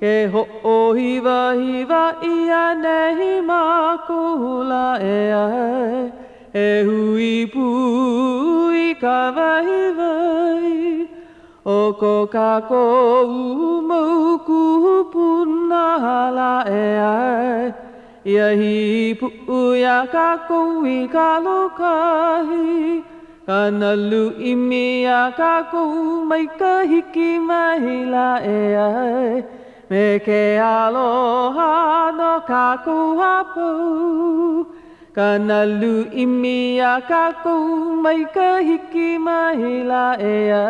Ke hoʻohiwahiwa ʻia nei mākou lā ʻeā E hui pū i ka waiwai O ko kākou mau kūpuna lā ʻeā Ia hīpuʻu iā kākou i ka lōkahi Ka nalu ʻimi iā kākou mai ka hiki mai lā ʻeā Me ke aloha no kākou a pau Ka nalu ʻimi iā kākou mai ka hiki mai lā ʻeā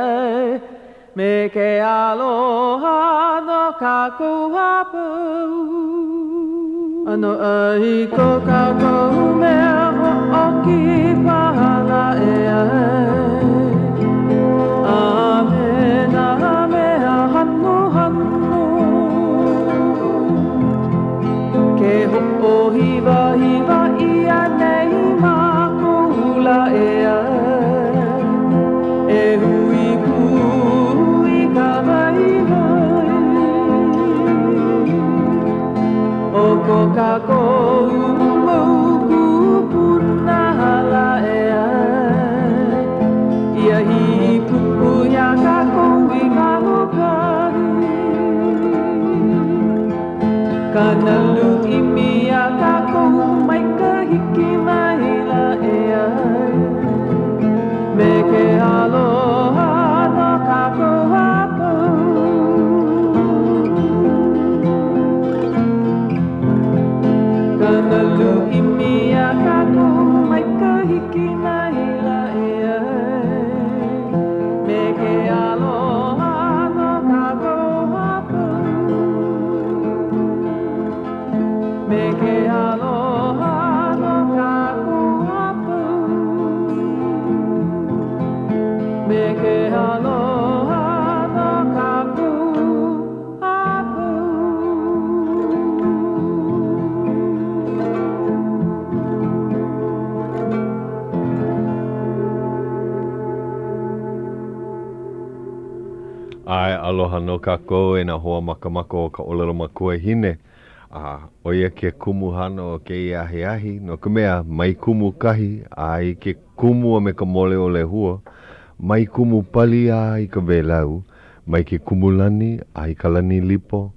Me ke aloha no kākou a pau. ʻAnoʻai ko kākou mea hoʻokipa lā ʻeā A me nā mea hanohano Ke hoʻohiwahiwa ʻia nei mākou lā ʻeā E hui pū i ka waiwai O ko kākou mau kūpuna lā ʻeā Ia hīpuʻu iā kākou i ka lōkahi Ka nalu ʻimi iā kākou mai ka hiki mai lā ʻeā Me ke aloha no kākou a pau Ka nalu ʻimi iā kākou mai ka hiki mai lā ʻeā Me ke aloha no kākou a pau Me ke aloha no kākou a pau Me ke aloha no kākou a pau. ʻAe, aloha nō kākou e nā hoa makamaka o ka ʻōlelo makuahine. A ʻo ia ke kumuhana o kēia ahiahi, no ka mea, mai Kumukahi a i ke kumu a me ka mole o Lehua, mai Kumupali a i ka wēlau, mai ke Kumulani a i ka lani lipo,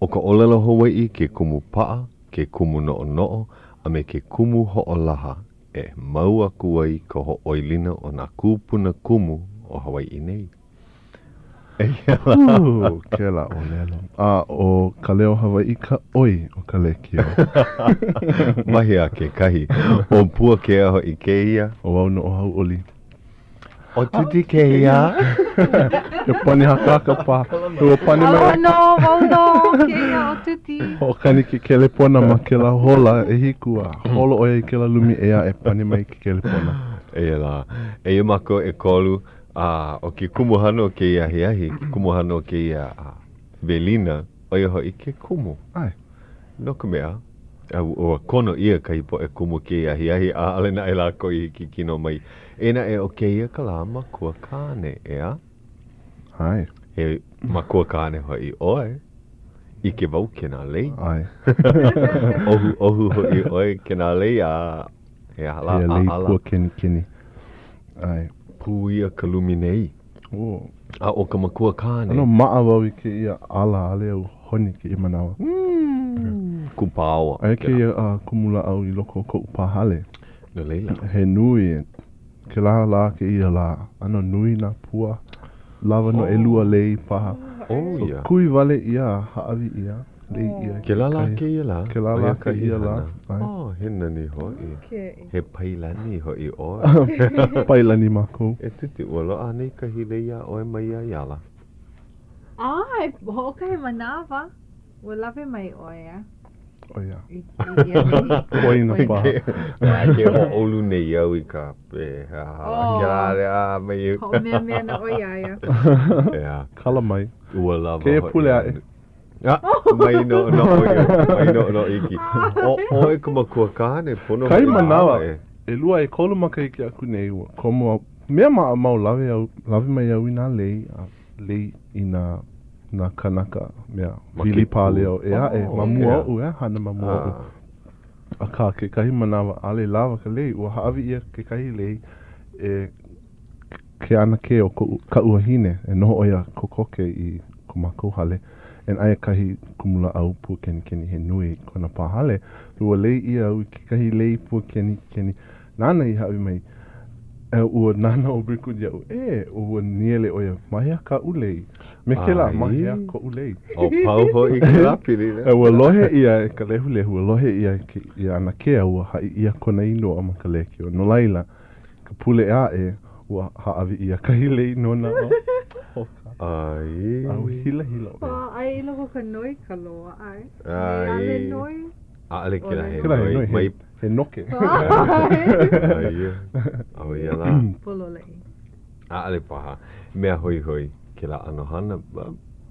ʻo ka ʻōlelo Hawaiʻi ke kumu paʻa, ke kumu noʻonoʻo, a me ke kumu hoʻolaha e mau aku ai ka hoʻoilina o nā kūpuna kumu o Hawaiʻi nei. Eia lā. Hū, kēlā ʻōlelo. A ʻo ka leo Hawaiʻi ka ʻoi o ka lēkiō. Wahi a kekahi, ʻo Puakea hoʻi kēia. ʻO wau nō ʻo Hauʻoli. ʻO Tuti kēia. He pani hakahaka paha. Ua pani mai. Aloha nō, wau nō kēia ʻo Tuti. Hoʻokani ke kelepona ma kēlā hola ʻehiku a holo ʻo ia i kēlā lumi ʻē aʻe pani mai ke kelepona. Eia lā. Eia mākou ʻekolu. A ʻo ke kumuhana o kēia ahiahi, ke kumuhana o kēia welina, ʻo ia hoʻi ke kumu. ʻAe. No ka mea, ua kono ʻia kahi poʻe kumu kēia ahiahi, a ʻaʻole naʻe lākou i hiki kino mai. Eia naʻe, ʻo kēia ka lā makua kāne, ʻeā? ʻAe. He makua kāne hoʻi ʻoe. ʻIke wau kēnā lei. ʻAe. ʻOhuʻohu hoʻi ʻoe kēnā lei a he aha lā, He lei ʻaʻala. pua kenikeni. ʻAe. Pū ia ka lumi nei. Oh. A ʻo ka makua kāne. ʻAno maʻa wau i kēia ʻala, ʻaʻole au honi kēia manawa. Mm, kūpaoa. Aia kēia uh, kumulāʻau i loko o koʻu pā hale. No laila. He nui, kēlā lā kēia lā, ʻano nui nā pua. Lawa no ʻelua lei paha. Oh, so, ia. Kui wale ʻia, hāʻawi ʻia. Lei ʻia. Kēlā lā kēia lā. Kēlā lā kēia lā. Oh, he nani hoʻi. He pailani hoʻi ʻoe. Pailani mākou. E Tuti, ua loaʻa anei kahi lei iā ʻoe mai ia ala? ʻAe, hoʻokahi manawa, ua lawe mai ʻoe a. ʻO ia. I ia lei. Koina paha. Ke hōʻolu nei au i ka he aha lā, kēlā lea mai. Hoʻomeamea nō ʻoe iā ia. ʻEā. Kala mai. Ua lawa hoʻi. Kēia pule aʻe. Ah, mai noʻonoʻo mai noʻonoʻo iki. ʻO ʻoe ka makua kāne, pono Kahi manawa, ʻelua ʻekolu makahiki aku nei, ua komo au, mea maʻamau lawe au, lawe mai au i nā lei, a lei i nā nā kanaka mea Ma wili ke pāleo kū. ʻē aʻe Oh, ma mua yeah. oʻu, eh, hana ma mua oʻu. Ah. Akā, kekahi manawa, ʻaʻole lawa ka lei, ua hāʻawi ʻia kekahi lei e ke ʻanakē o koʻu, kaʻu wahine, e noho ʻo ia kokoke i ko mākou hale, and aia kahi kumulāʻau pua kenikeni he nui kona pā hale, ua lei ʻia au i kekahi lei pua kenikeni nāna i hāʻawi mai. A ua nānā ʻo Brickwood iaʻu, ē, ua nīele ʻo ia, ma hea kaʻu lei? Me kēlā, ma hea koʻu lei? O pau hoʻi kēlā pilina. A ua lohe ʻia e ka lehulehu, ua lohe ʻia e kēia ʻanakē a ua haʻi ʻia kona inoa ma ka lēkiō. No laila, ka pule aʻe, ua hāʻawi ʻia kahi lei nona. ʻAe. A ua hilahila ʻo ia. Aia i loko o ka noi ka loaʻa, ʻae. ʻAʻole noi. ʻAʻole kēlā he Kēlā he noi. noi, Mai he noke. ʻAe. ʻO ia lā. Pololei. ʻAʻole paha. Mea hoihoi kēlā ʻano hana.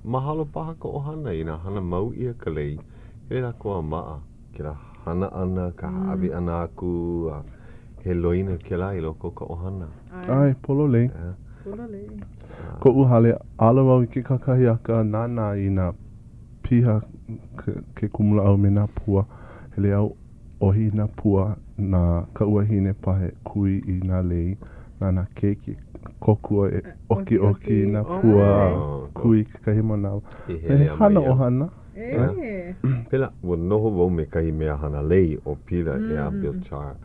Mahalo paha ka ʻohana inā hana mau ʻia ka lei. Hele lākou a maʻa kēlā hana ʻana, ka hāʻawi ʻana aku, a he loina kēlā i loko o ka ʻohana. ʻAe, pololei. Pololei. Koʻu hale, ala wau i ke kakahiaka, nānā i nā piha ke kumulāʻau me nā pua. Hele au ʻohi i nā pua na kaʻu wahine paha e kui i nā lei na nā keiki kōkua e ʻokiʻoki i nā pua a kui i kekahi manawa. He hana ʻohana. Pēlā, ua noho wau me kahi mea hana lei ʻo Pila ʻeā Bill Char.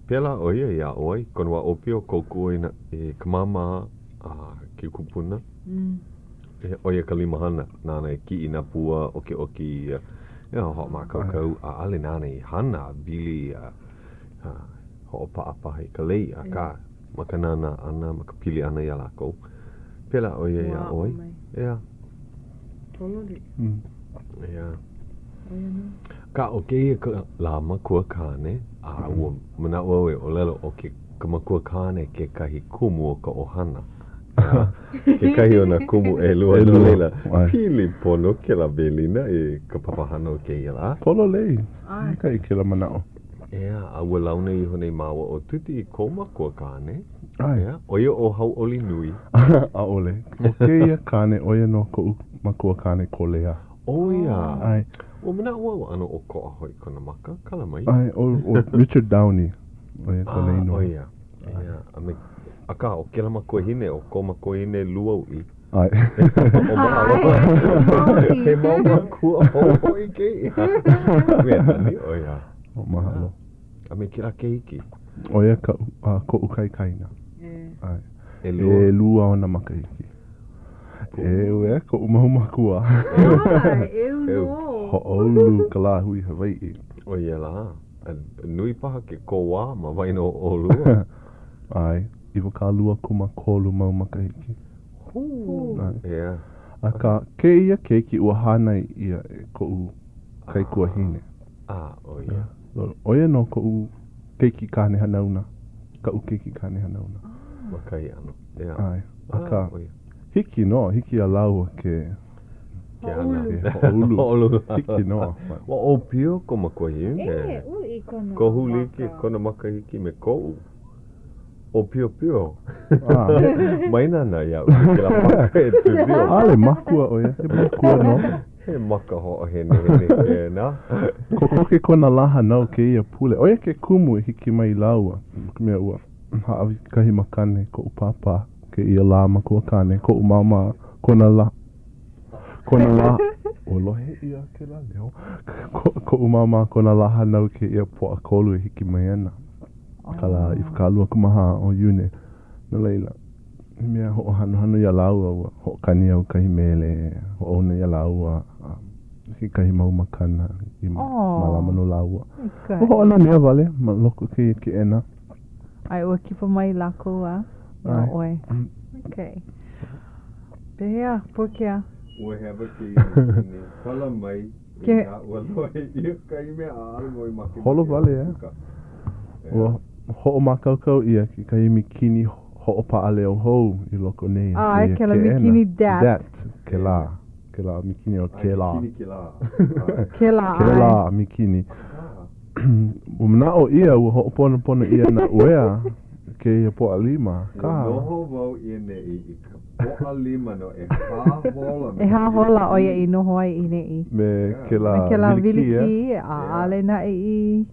Pēlā ʻo ia i aʻo ai kona wā ʻōpio kōkua i nā i ka māmā a ke kupuna. ʻO ia ka limahana nāna e kiʻi nā pua, ʻokiʻoki ia, ʻeā, hoʻomākaukau, a ʻaʻole nāna i hana a wili a hoʻopaʻa paha i ka lei, akā, ma ka nānā ʻana, ma ka pili ʻana iā lākou, pēlā ʻo ia i aʻo ai. ʻEā. Pololei. ʻEā. Akā, ʻo kēia ka lā makua kāne, a ua manaʻo au e ʻōlelo ʻo ke ka makua kāne kekahi kumu o ka ʻohana. ʻEā, kekahi o nā kumu ʻelua, no laila, pili pono kēlā welina i ka papahana o kēia lā. Pololei, maikaʻi kēlā manaʻo. ʻEā, a ua launa iho nei māua ʻo Tuti i kou makua kāne. ʻEā, ʻo ia ʻo Hauʻoli Nui. ʻAʻole. ʻO kēia kāne, ʻo ia nō koʻu makua kāne kōlea. ʻO ia. ʻAe. Ua manaʻo au ʻano ʻokoʻa hoʻi kona maka, kala mai. ʻAe, ʻo Richard Downey, ʻo ia kona inoa. ʻO ia. ʻEā, a me, akā, ʻo kēlā makuahine, ʻo kou makuahine lūauʻi. ʻAe. ʻO mahalo. He mau makua hou hoʻi kēia. Mea nani ʻo ia. ʻO mahalo. A me kēlā keiki. ʻO ia kaʻu, a koʻu kaikaina. ʻAe. ʻElua. ʻElua ona makahiki. ʻEu, e koʻu mau makua. ʻAe, ʻeu nō. Hoʻoulu ka lāhui Hawaiʻi. ʻO ia lā. A nui paha ke kōwā ma waena o ʻolua. ʻAe, 23 mau makahiki. Hū. ʻEā. Akā, kēia keiki ua hānai ʻia e koʻu kaikuahine. A, ʻo ia. ʻO ia nō koʻu keiki kāne hanauna, kaʻu keiki kāne hanauna. Ma kahi ʻano, ʻeā. ʻAe, akā, hiki nō, hiki iā lāua ke. Ke hana. Ke hoʻoulu. Hoʻoulu. Hiki nō. Ua ʻōpio kou makuahine. E, uʻi kona maka. Kohu like kona makahiki me koʻu. ʻŌpiopio. Mai nānā iaʻu me kēlā maka e pepio. ʻAʻole makua ʻo ia, he makua nō. He maka hoʻohenehene kēnā. Kokoke kona lā hānau kēia pule. ʻO ia ke kumu i hiki mai lāua, no ka mea ua hāʻawi kekahi makana i koʻu pāpā kēia lā makuakāne, koʻu māmā, kona lā, kona lā, ua lohe ʻia kēlā leo, koʻu māmā kona lā hānau kēia Pōʻakolu e hiki mai ana. Ka lā 24 o Iune. No laila, he mea hoʻohanohano iā lāua, ua hoʻokani au kahi mele, hoʻouna iā lāua, a kekahi mau makana i mālama no lāua. Ua hoʻonanea wale ma loko o kēia keʻena. ʻAe, ua kipa mai lākou a iā ʻoe. Okay. Pehea, Puakea? Ua hewa kēia mikini. Kala mai. Ke. Ua lohe ʻia kahi mea a ʻaʻole wau i makemake. Holo wale, ʻeā. Ua hoʻomākaukau ʻia kekahi mikini hoʻopaʻa leo hou i loko nei o ʻAe, kēia kēlā keʻena. mikini dat. Dat, kēlā, kēlā mikini o kēlā. Mikini kēlā. Kēlā, ʻae. Kēlā mikini. Ua manaʻo ʻia, ua hoʻoponopono ʻia nā uea. kēia Pōʻalima, akā. Ua noho wau i ʻaneʻi i ka Pōʻalima no ʻehā hola me ʻEhā hola ʻo ia i noho ai i ʻaneʻi. Me kēlā Me kēlā wilikī, wilikī, ʻaʻole naʻe i.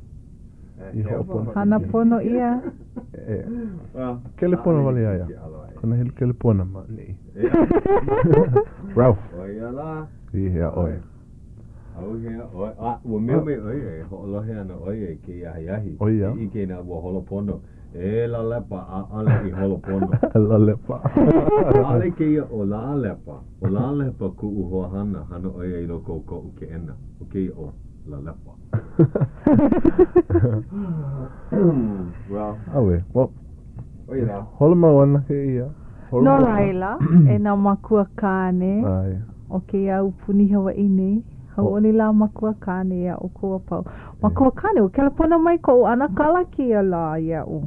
I hoʻopono. Hana pono ʻia. E. Kelepona wale iā ia. Kona helu kelepona ma ʻaneʻi. Ralph. ʻO ia lā. I hea ʻoe? ʻAuhea ʻoe. A, ua mea mai ʻo ia e hoʻolohe ana ʻo ia i kēia ahiahi. ʻO ia. E ʻike inā ua holo pono. E Lalepa, ʻaʻole i holo pono. Lalepa. ʻAʻole kēia ʻo Lalepa. ʻO Lalepa kuʻu hoa hana, hana ʻo ia i loko o koʻu keʻena. ʻO kēia ʻo Lalepa. Well. ʻAuē. Well. ʻO ia lā. Holo mau ana kēia. Holo No mau ana. laila, e nā makua kāne ʻAe. o kēia aupuni Hawaiʻi nei, hauʻoli lā makua kāne iā ʻoukou a pau. Makua kāne, ua kelepona mai koʻu ʻanakala kēia lā iaʻu.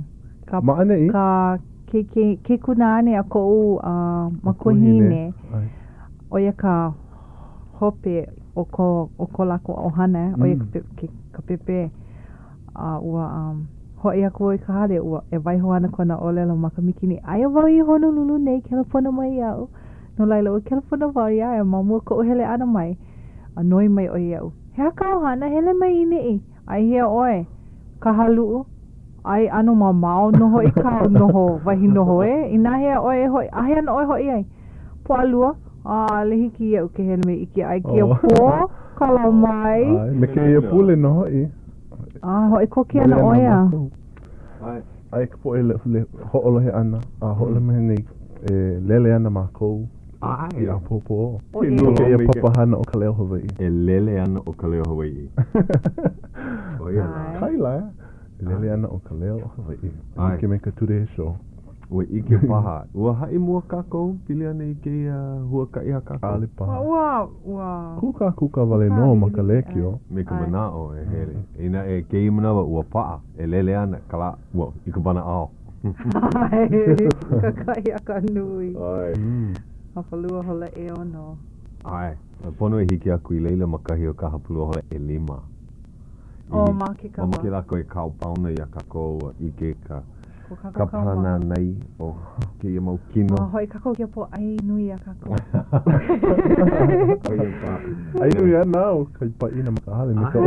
Ka, Ma ʻaneʻi. ka ke, ke, ke kunāne a koʻu uh, makuahine. ʻAe. ʻO ia ka hope o ko, o ko lākou ʻohana, ʻo ia ka, pe, ke, ka pēpē. A ua um, hoʻi aku wau i ka hale, ua e waiho ana kona ʻōlelo ma ka mikini. Aia wau i Honolulu nei, kelepona mai iaʻu. No laila, ua kelepona wau iā ia ma mua koʻu hele ʻana mai. A noi mai ʻo ia iaʻu, He aha kāu hana, hele mai i ʻaneʻi. A i hea ʻoe? Kahaluʻu. Ai ʻano mamao nō hoʻi kāu noho, wahi noho, ē? Inā hea ʻoe e hoʻi, āhea nō ʻoe hoʻi ai? Pōʻalua, ʻAʻole hiki iaʻu ke hele mai iki ai kēia pō, kala mai. ʻAe, me kēia pule nō hoʻi. A hoʻi koke ana ʻo ia. ʻAe ka poʻe le, hoʻolohe ʻana, a hoʻolohe mai nei e lele ana mākou i ʻapōpō. No kēia papahana ʻo Ka Leo Hawaiʻi. E lele ana ʻo Ka Leo Hawaiʻi. ʻO ia lā. Kaila, e lele ana ʻo Ka Leo Hawaiʻi. ʻAe. Like me ka Today Show. Ua ʻike paha. Ua haʻi mua kākou pili ana i kēia huakaʻi a kākou. ʻAʻole paha. Ua, ua. Kūkākūkā wale nō ma ka lēkiō. Me ka manaʻo e hele. Inā e kēia manawa ua paʻa, e lele ana ka lā, ua, i ka wanaʻao. ʻAe, kakahiaka nui. ʻAe. Hapalua hola ʻeono. ʻAe. Pono e hiki aku i laila ma kahi o ka hapalua hola ʻelima. ʻO ma ke Ma ke lākou e kau paona iā kākou a ʻike ka ka pānānai o kēia mau kino. A hoʻi kākou kēia pō ʻai nui iā kākou. ʻO ia paha. ʻAi nui ana au ka pāʻina ma ka hale me ka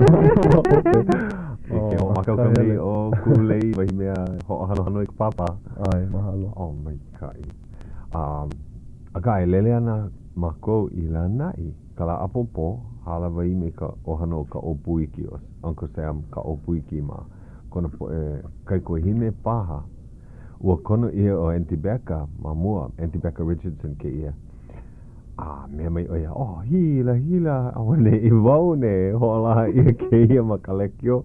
E ke hoʻomākaukau nei ʻo Kūlei wahi mea hoʻohanohano i ka pāpā. ʻAe, mahalo. Oh, maikaʻi. Um, akā, e lele ana mākou i Lānaʻi. Ka lā ʻapōpō, hālāwai me ka ʻohana o Kaʻōpūiki, ʻo Uncle Sam Kaʻōpūiki mā kona poʻe kaikuahine paha. Ua kono ʻia ʻo Aunty Becca ma mua, Aunty Becca Richardson kēia. A mea mai ʻo ia, Oh, hila, hila auaneʻi wau nei, hoʻolaha ʻia kēia ma ka lekiō.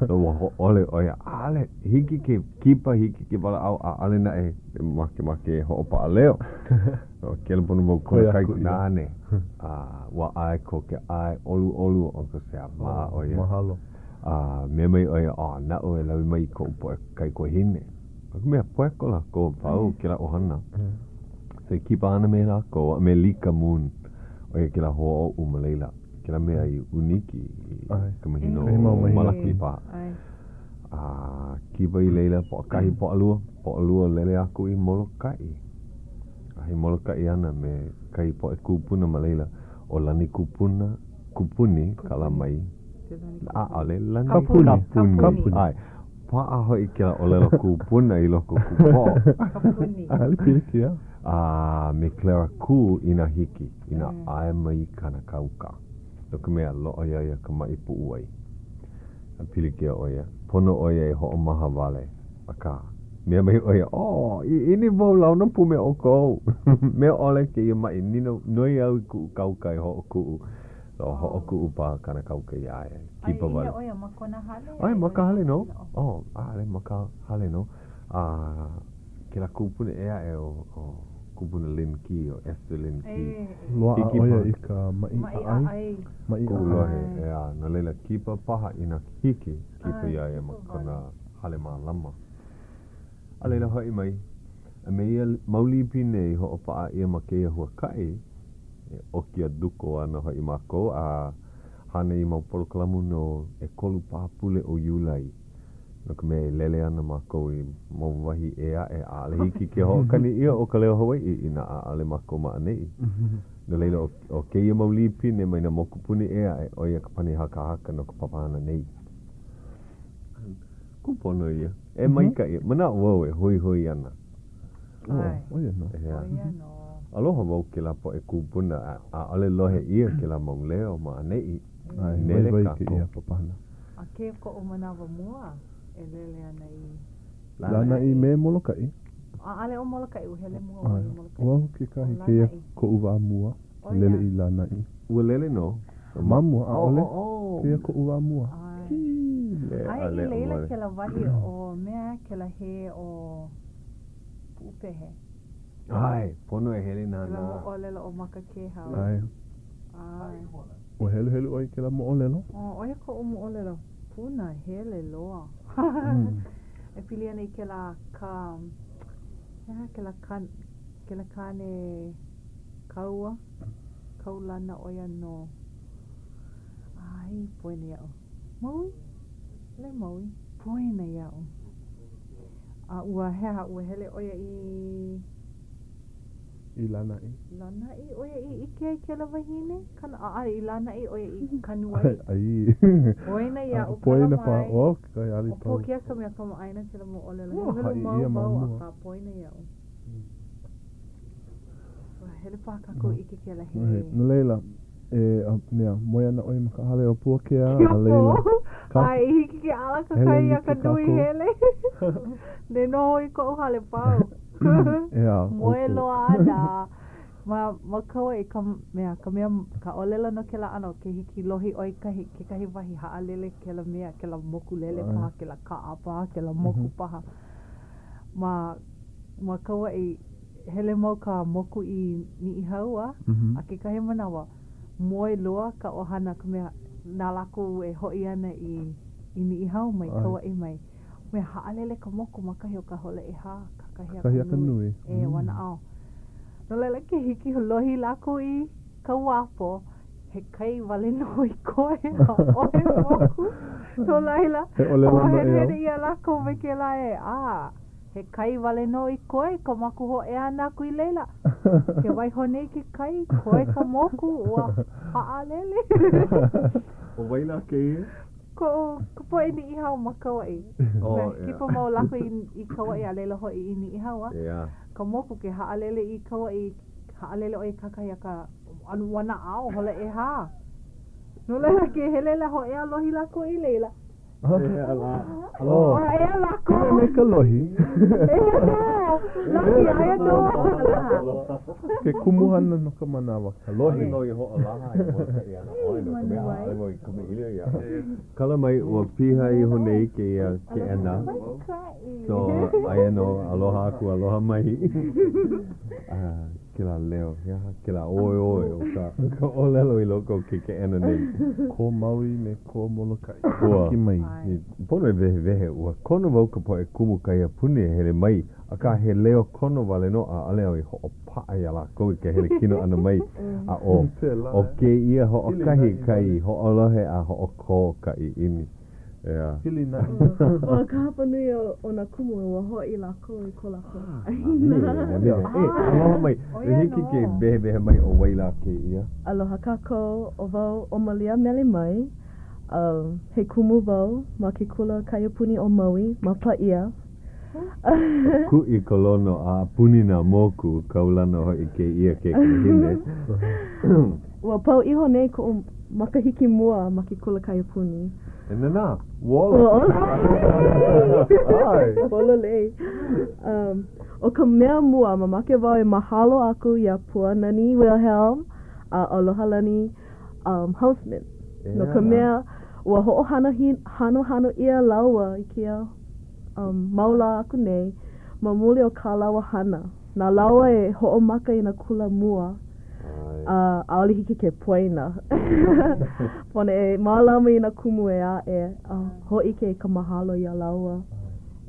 Ua hōʻole ʻo ia, ʻaʻole, hiki ke kipa, hiki ke walaʻau, ʻaʻole naʻe makemake e hoʻopaʻa leo. No, kelepona wau kona kaikunāne, a ua ʻae koke, ʻae ʻoluʻolu ʻo Uncle Sam mā ʻo ia. Mahalo. A mea mai ʻo ia, oh, naʻu e lawe mai i koʻu poʻe kaikuahine. No ka mea, poeko lākou a pau, kēlā ʻohana. So e kipa ana me lākou, a me Lika Moon, ʻo ia kēlā hoa oʻu ma laila, kēlā mea i ʻūniki i ka mahina o Malaki paha. A kipa i laila, Pōʻakahi, Pōʻalua, Pōʻalua lele aku i Molokaʻi. A i Molokaʻi ana me kahi poʻe kūpuna ma laila, ʻo Lani Kupuna, Kupuni Kalamai, ʻaʻole, Lani Kapuni. Kapuni. Kapuni. ʻAe. Paʻa hoʻi kēlā ʻōlelo kūpuna i loko o kuʻu poʻo. Kapuni. ʻAʻole pilikia. A me Clara Kū inā hiki, inā ʻae mai kāna kauka. No ka mea, loaʻa iā ia ka maʻi puʻuwai. A pilikia ʻo ia, pono ʻo ia e hoʻomaha wale. Akā, mea mai ʻo ia, Oh, ʻiʻini wau launa pū me ʻoukou. Mea ʻole kēia maʻi, nīnau, noi au i kuʻu kauka e hoʻokuʻu. So, hoʻokuʻu paha kāna kauka iā ia. Kipa wale. Ai, i hea ʻo ia, ma kona hale? ʻAe, ma ka hale nō. Oh, ʻaʻole, ma ka hale nō. A kēlā kupuna ʻē aʻe ʻo, ʻo Kupuna Lynn Kī, ʻo Esther Lynn Kī. Loaʻa ʻo ia i ka maʻi ʻaʻai. Maʻi Kuʻu lohe, ʻeā, no laila, kipa paha inā hiki, kipa iā ia ma kona hale mālama. A laila hoʻi mai, a me ia mau lipi nei i hoʻopaʻa ʻia ma kēia huakaʻi, e ʻoki a duko ana hoʻi mākou a hana i mau polokalamu no ʻekolu paha pule o Iulai. No ka mea, e lele ana mākou i mau wahi ʻē aʻe, ʻaʻole hiki ke hoʻokani ʻia ʻo ka leo Hawaiʻi inā ʻaʻole mākou ma ʻaneʻi. No laila, ʻo kēia mau līpine mai nā mokupuni ʻē aʻe, ʻo ia ka pani hakahaka no ka papahana nei. Kūpono ia. E maikaʻi. Manaʻo wau e hoihoi ana. ʻAe. ʻO ia nō. ʻEā. ʻO ia nō. Aloha wau kēlā poʻe kūpuna, ʻaʻole lohe ʻia kēlā mau leo ma ʻaneʻi. ʻAe, Nele waiwai kākou. kēia papahana. A kēia koʻu manawa mua e lele ana i. Lānaʻi me Molokaʻi. ʻAʻole ʻo Molokaʻi, ua hele mua wau i Molokaʻi. ʻO au kekahi, kēia koʻu wā mua, lele i Lānaʻi. Ua lele nō. Ma mua, ʻaʻole. Kēia koʻu wā mua. Aia i laila kēlā wahi o mea, kēlā hē o Puʻupehe. ʻAe, pono e hele nānā. Kēlā moʻolelo o Makakēhau. ʻAe. ʻAe. Ua heluhelu ʻoe i kēlā moʻolelo? ʻO ia koʻu moʻolelo punahele loa. E pili ana i kēlā ka, he aha kēlā ka, kēlā kāne kaua, kaulana ʻo ia no, ʻai, poina iaʻu. Maui? ʻAʻole Maui. Poina iaʻu. A ua, he aha, ua hele ʻo ia i. I Lānaʻi. Lānaʻi ʻo ia i ʻike ai kēlā wahine? Kana, ʻaʻole, i Lānaʻi ʻo ia i kanu ai. Ai. Poina iaʻu, kala Poina pa, mai. ʻo kekahi ʻaʻole ʻO pau. Pōkea ka mea kamaʻāina kēlā moʻolelo. Ua Heluhelu haʻi mau ʻia ma wau, mua. akā poina iaʻu. Ua hele paha kākou i ʻike kēlā hē. No laila, e a mea, moe ana ʻoe ma ka hale o Puakea, a laila, ka. ʻAe, i hiki ke ala kakahiaka nui hele. Ne noho i koʻu hale pau. ʻEā, Moe loa ana. Ma, ma Kauaʻi ka mea, ka mea, ka ʻōlelo no kēlā ʻano, ke hiki lohi ʻoe kahi, kekahi wahi haʻalele kēlā mea, kēlā mokulele paha, kēlā kaʻa paha, kēlā moku paha. Ma, ma Kauaʻi, hele mau ka moku i Niʻihau a, a kekahi manawa, moe loa ka ʻohana ka mea, na lākou e hoʻi ana i, i Niʻihau mai Kauaʻi mai. Mea haʻalele ka moku ma kahi o ka hola ʻehā kakahiaka nui. E, wanaʻao. No laila, ke hiki lohi lākou i ka uapo, he kai wale nō i koe, ʻaʻohe moku. No laila, hoʻohenuhenu ʻia lākou me kēlā e, a, he kai wale nō i koe ko mākou hōʻea ʻana aku i laila. Ke waiho nei ke kai, koe ka moku, ua haʻalele. ʻO wai lā kēia? Koʻu, ka poʻe Niʻihau ma Kauaʻi. Oh, Mea, yeah. Kipa mau lākou i, i Kauaʻi a laila hoʻi i Niʻihau, a. Yeah. Ka moku ke haʻalele i Kauaʻi, haʻalele ʻoe kakahiaka wanaʻao, hola ʻehā. No laila, ke hele lā hōʻea lohi lākou i laila. Ea lā. Oh. Ea lākou. Pili me ka lohi. Ea nō. Lohi, aia nō. Ke kumuhana no ka manawa, ka lohi. ʻAʻole nō i hoʻolaha e Molokaʻi ana ʻoe, no ka mea, ʻaʻole wau i kamaʻilio iā ʻoe. Kala mai, ua piha iho nei kēia keʻena. So, aia nō, aloha aku, aloha mai. Kēlā leo, he aha kēlā oeoe o ka, ka ʻōlelo i loko o ke keʻena nei? Ko Maui me ko Molokaʻi. Ua, Hiki mai. pono e wehewehe, ua kono wau ka poʻe kumu kaiapuni e hele mai, akā he leo kono wale nō, ʻaʻole au i hoʻopaʻa iā lākou i ka hele kino ʻana mai, a ʻo, ʻo kēia hoʻokahi kai hoʻolohe a hoʻokō ka ʻiʻini. ʻEā. Hilinaʻi. Ua ka hapa nui o, o nā kumu ua hoʻi lākou i ko lākou ʻāina. E, aloha mai. E hiki ke wehewehe mai ʻo wai lā kēia? Aloha kākou, ʻo wau ʻo Malia Melemai. Um, he kumu wau ma ke kula kaiapuni o Maui ma Paʻia. Kuʻi ka lono a puni nā moku, kaulana hoʻi kēia keikahine. Ua pau iho nei koʻu makahiki mua ma ke kula kaiapuni. E nānā, ua ola. Ua ola. ʻAe. Pololei. Um, ʻo ka mea mua, mamake wau e mahalo aku iā Puanani Wilhelm a Alohalani um, Hausman. No ka mea, ua hoʻohano hanohano ʻia lāua i kēia um, mau lā aku nei ma muli o kā lāua hana. Na lāua e hoʻomaka i nā kula mua. A ʻaʻole hiki ke poina. Pono e mālama i nā kumu ʻē aʻe a hōʻike i ka mahalo iā lāua.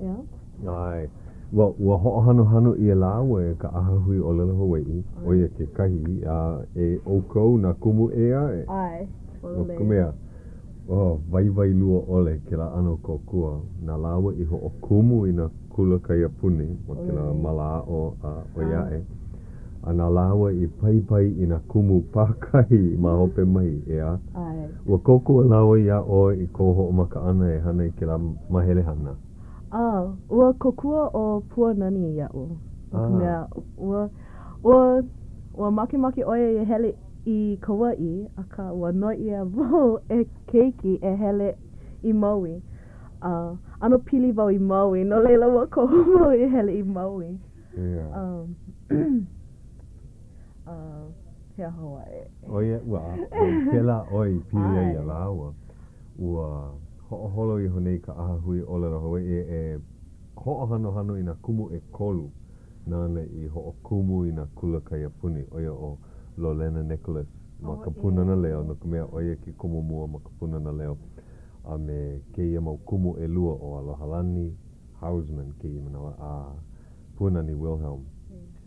ʻEā? ʻAe. Ua, ua hoʻohanohano ʻia lāua e ka ʻAhahui ʻŌlelo Hawaiʻi, ʻo ia kekahi, a e ʻoukou nā kumu ʻē aʻe. ʻAe. No ka mea, Oh, waiwai lua ʻole kēlā ʻano kōkua. Na lāua i hoʻokumu i nā kula kaiapuni ma kēlā māla aʻo a ʻoi aʻe. A na lāua i paipai i nā kumu pākahi ma hope mai, ʻeā? ʻAe. Ua kōkua lāua iā ʻoe i kou hoʻomaka ʻana e hana i kēlā māhele hana? A, ua kōkua ʻo Puanani iaʻu, no ka mea, ua, ua, ua makemake ʻo ia e hele i Kauaʻi, akā ua noi ʻia wau e keiki e hele i Maui. A, ʻano pili wau i Maui, no laila ua koho wau e hele i Maui. ʻEā. A, he aha hou aʻe? ʻO ia, ua, pēlā ʻoe i pili ai iā lāua. Ua hoʻoholo iho nei ka ʻAhahui ʻŌlelo Hawaiʻi e hoʻohanohano i nā kumu ʻekolu nāna i hoʻokumu i nā kula kaiapuni, ʻo ia ʻo Lolena Nicholas ma ka Pūnana Leo, no ka mea, ʻo ia ke kumu mua ma ka Pūnana Leo, a me kēia mau kumu ʻelua ʻo Alohalani Housman kēia manawa, a Puanani Wilhelm.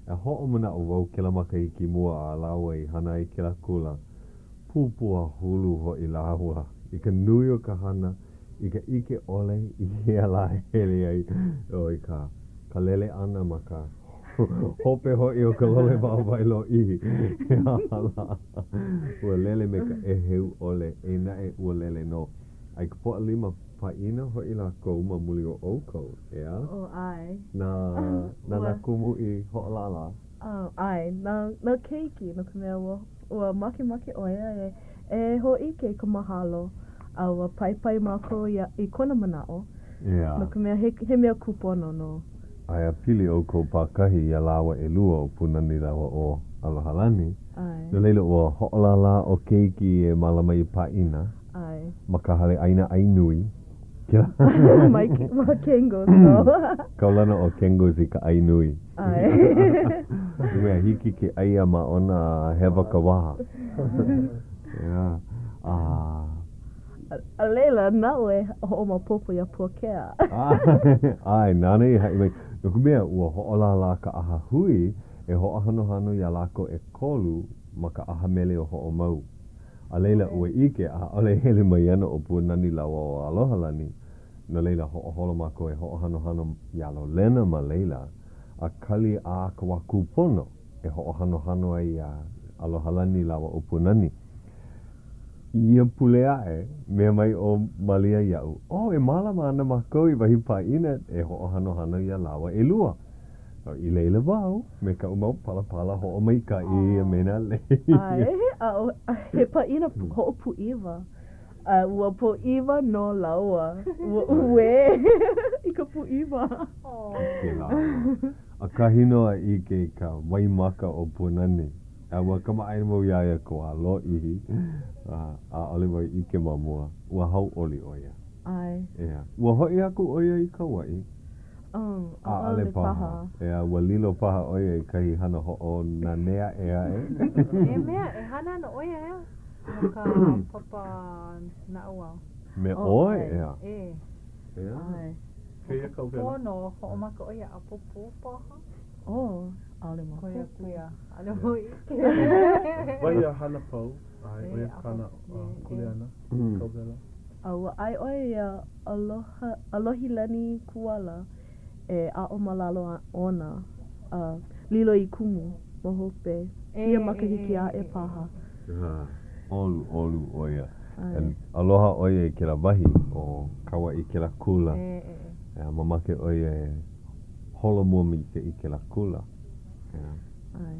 E hoʻomanaʻo wau kēlā makahiki mua a lāua i hana ai kēlā kula, pūpuahulu hoʻi lāua i ka nui o ka hana, i ka ʻike ʻole i hea lā e hele ai, oh, i ka ka lele ʻana ma ka hope hoʻi o ka lole wāwae lōʻihi. He aha lā? Ua lele me ka ʻēheu ʻole, eia naʻe ua lele nō. A i ka Pōʻalima, pāʻina hoʻi lākou ma muli o ʻoukou, ʻeā? Oh, ʻae. Na, na nā kumu i hoʻolālā. Oh, ʻae. Na nā keiki, no ka mea, ua, ua makemake ʻo ia e, e hōʻike i ka mahalo, a ua paipai mākou ia, i kona manaʻo. ʻEā. No ka mea, he, he mea kūpono nō. Aia pili ʻoukou pākahi iā lāua ʻelua ʻo Puanani lāua ʻo Alohalani. ʻAe. No laila, ua hoʻolālā ʻo Keiki e mālama i pāʻina. ʻAe. Ma ka hale ʻaina ʻai nui. Ma, ma Kengo's nō. Kaulana ʻo Kengo's i ka ʻai nui. ʻAe. I mea hiki ke ʻai a māʻona a hewa ka waha. ʻEā. A. A laila, naʻu e hoʻomaopopo iā Puakea. ʻAe, nāna i haʻi mai. No ka mea, ua hoʻolālā ka ʻahahui e hoʻohanohano iā lākou ʻekolu ma ka ʻaha mele o Hoʻomau. A laila, ua ʻike, ʻaʻole e hele mai ana ʻo Puanani lāua ʻo Alohalani, no laila, hoʻoholo mākou e hoʻohanohano iā Lolena ma laila, a kali a ka wā kūpono e hoʻohanohano ai iā Alohalani lāua ʻo Puanani. I ia pule aʻe, mea mai ʻo Malia iaʻu, Oh, e mālama ana mākou i wahi pāʻina e hoʻohanohano iā lāua ʻelua. I laila wau me kaʻu mau palapala hoʻomaikaʻi a me nā lei. ʻAe, a he pāʻina hoʻopūʻiwa. A ua pūʻiwa nō lāua. Ua uē i ka pūʻiwa. ʻIke lāua. ʻAkahi nō a ʻike i ka waimaka o Puanani. A ua kamaʻāina wau iā ia ka wā lōʻihi, a ʻaʻole wau i ʻike ma mua. Ua hauʻoli ʻo ia. ʻAe. ʻEā. Ua hoʻi aku ʻo ia i Kauaʻi. Oh, ʻAʻole paha. ʻEā, ua lilo paha ʻo ia i kahi hana hoʻonanea ʻē aʻe. He mea e hana ana ʻo ia ʻeā, no ka papa naʻauao. Me ʻoe, ʻeā. E. ʻEā. ʻAe. Kēia kau wela. Pono hoʻomaka ʻo ia ʻapōpō paha. Oh, ʻaʻole maopopo. Koe aku ia. ʻAʻole wau ʻike. Wahi a hana pau, ʻae, ʻo ia kāna kuleana, kau wela. A ua ʻae ʻo ia iā Aloha, ʻAlohilani Kuala e aʻo ma lalo ona a lilo i kumu ma hope ia makahiki aʻe paha. ʻOluʻolu ʻo ia. Aloha ʻo ia i kēlā wahi ʻo Kauaʻi kēlā kula. A mamake ʻo ia e holomua maikaʻi i kēlā kula. ʻAe.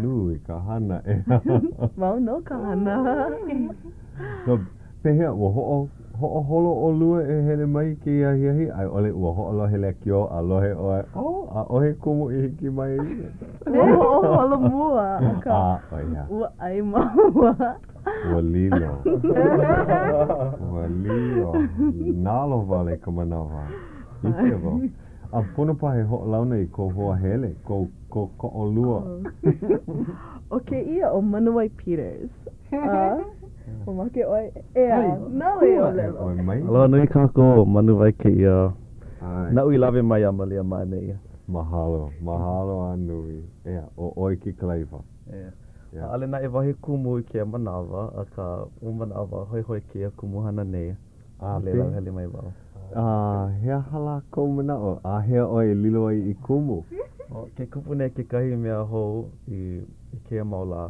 Nui ka hana ʻeā. Mau nō ka hana. Pehea, ua hoʻo, hoʻoholo ʻolua e hele mai i kēia ahiahi, a i ʻole ua hoʻolohe lekiō a lohe ʻoe, oh, ʻaʻohe kumu i hiki mai? Ua hoʻoholo mua, akā, ah, ʻo ia. ua ʻae māua. Ua lilo. Ua lilo. Nalowale ka manawa. ʻIke wau. A pono paha e hoʻolauna i kou hoa hele, kou kōkoʻolua. ʻO kēia ʻo Manuwai Peters. A, mamake ʻoe, ʻeā, nāu e ʻōlelo. Aloha nui kākou, Manuwai kēia. Naʻu i lawe mai iā Malia ma ʻaneʻi. Mahalo, mahalo a nui. ʻEā, ʻo ʻoe ke kalaiwa. ʻEā. ʻAʻole naʻe wahi kumu i kēia manawa, akā ua manaʻo wau hoihoi kēia kumuhana nei, a laila hele mai wau. A he aha lā kou manaʻo, āhea ʻoe e lilo ai i kumu? Ke kupu nei kekahi mea hou i kēia mau lā.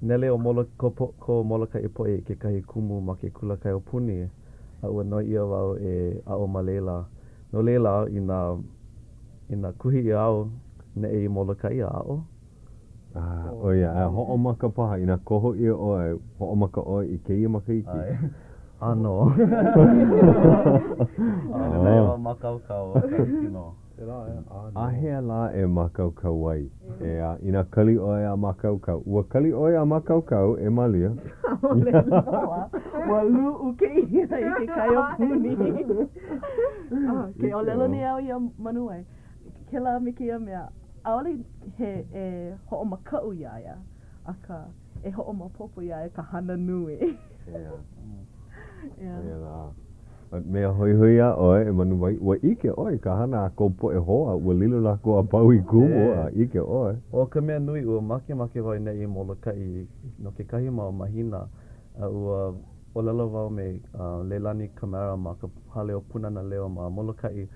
Nele ʻo Molo, ko, ko Molokaʻi poʻe i kekahi kumu ma ke kula kaiapuni, a ua noi ʻia wau e aʻo ma laila. No laila, inā, inā kuhi ʻia au, neʻe i Molokaʻi a aʻo. Ah, ʻo ia, a hoʻomaka paha, inā koho ʻia ʻoe, hoʻomaka ʻoe i kēia makahiki. ʻAno. ʻAʻole naʻe wau mākaukau, akā hiki nō. Āhea lā e mākaukau ai? ʻEā, inā kali ʻoe a mākaukau. Ua kali ʻoe a mākaukau, e Malia? ʻAʻole loa. Ua luʻu kēia i ke kaiapuni. Ke ʻōlelo nei au iā Manuwai, kēlā me kēia mea, ʻaʻole he e hoʻomakaʻu iā ia, akā, e hoʻomaopopo iā ia ka hana nui. ʻEā. ʻEā lā. Mea hoihoi iā ʻoe, e Manuwai, ua ʻike ʻoe i ka hana a kou poʻe hoa, ua lilo lākou a pau i kumu, a ʻike ʻoe. ʻO ka mea nui, ua makemake wau e neʻe i Molokaʻi no kekahi mau mahina, a ua ʻōlelo wau me Leilani Camara ma ka hale o Pūnana Leo ma Molokaʻi,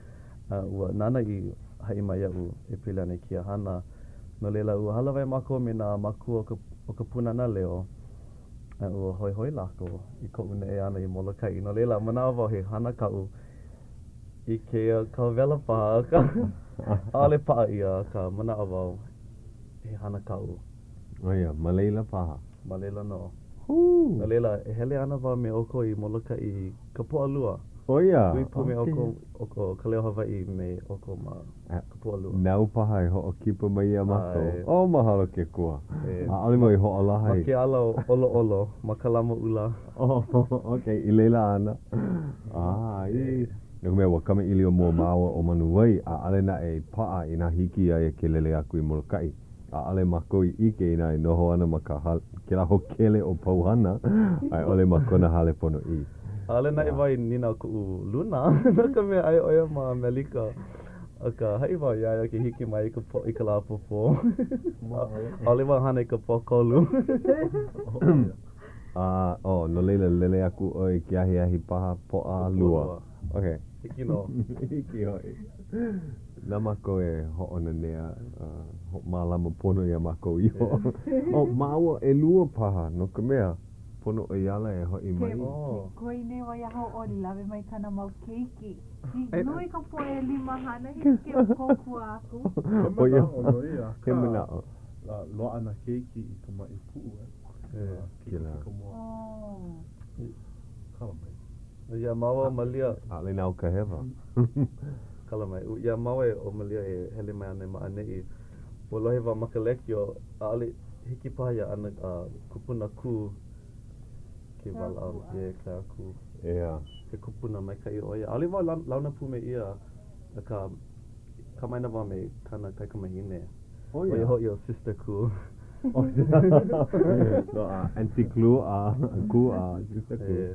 a ua nāna i haʻi mai iaʻu e pili ana i kēia hana. No laila, ua hālāwai mākou me nā mākua o ka, o ka Pūnana Leo, a ua hoihoi lākou i koʻu neʻe ʻana i Molokaʻi. No laila, manaʻo wau he hana kaʻu i kēia kauwela paha, akā, ʻaʻole paʻa ia, akā, manaʻo wau he hana kaʻu. ʻO ia, ma laila paha. Ma laila nō. No laila, e hele ana wau me ʻoukou i Molokaʻi i ka Pōʻalua. ʻO ia, Hui pū me ʻoukou, ʻo Ka Leo Hawaiʻi me ʻoukou ma ka Pōʻalua. Nāu paha e hoʻokipa mai iā mākou. Oh, mahalo ke akua. ʻAʻole wau i hoʻolaha i. Ma ke ala o ʻOloʻolo, ma Kalamaʻula. Oh, okay, i laila ana. Ah, i. No ka mea, ua kamaʻilio mua māua ʻo Manuwai, ʻaʻole naʻe i paʻa inā hiki iā ia ke lele aku i Molokaʻi. ʻAʻole mākou i ʻike inā e noho ana ma ka hale, kēlā hōkele ʻo Pouhana, a i ʻole ma kona hale ponoʻī. ʻAʻole naʻe wau i nīnau kuʻu luna, no ka mea, aia ʻo ia ma ʻAmelika. Akā, haʻi wau iā ia ke hiki mai i ka pō, i ka lā ʻapōpō. ʻAʻole wau hana i ka Pōʻakolu. A, oh, no laila, lele aku ʻoe i ke ahiahi paha Pōʻalua. Okay. Hiki nō. Hiki hoʻi. Na mākou e hoʻonanea, hoʻomālama pono iā mākou iho. Oh, māua ʻelua paha, no ka mea, pono ʻo ia ala e hoʻi mai. Ke koi nei wau iā Hauʻoli, lawe mai kāna mau keiki. He nui ka poʻe limahana, hiki ke kōkua aku. He manaʻo nō ia, akā, he manaʻo. Loaʻa nā keiki i ka maʻi puʻu, eh? Kēlā. Kala mai. Iā māua ʻo Malia. ʻAʻole nāu ka hewa. Kala mai. Iā māua ʻo Malia e hele mai ana ma ʻaneʻi, ua lohe wau ma ka lekiō, ʻaʻole hiki paha iā ʻana kupuna Kū ke walaʻau. Yeah, Clara Kū. Yeah. He kupuna maikaʻi ʻo ia. ʻAʻole wau launa pū me ia, akā, kamaʻāina wau me kāna kaikamahine. ʻO ia. ʻO ia hoʻi ʻo Sister Kū. No, a Auntie Klu, a Kū, a Sister Kū.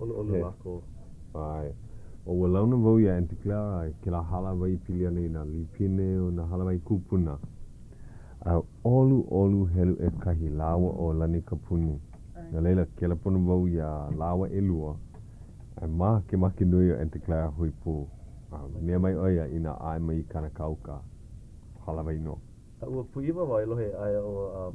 ʻOluʻolu lākou. ʻAe. ʻO ua launa wau iā Auntie Clara i kēlā hālāwai pili ana i nā lipine o nā hālāwai kūpuna. A ʻoluʻolu helu ʻekahi lāua ʻo Lani Kapuni. No laila, kela pono wau iā lāua ʻelua. A makemake nui ʻo Auntie Clara hui pū. A mea mai ʻo ia inā ʻae mai i kāna kauka. Hālāwai nō. A ua pūʻiwa wau i lohe aia ʻo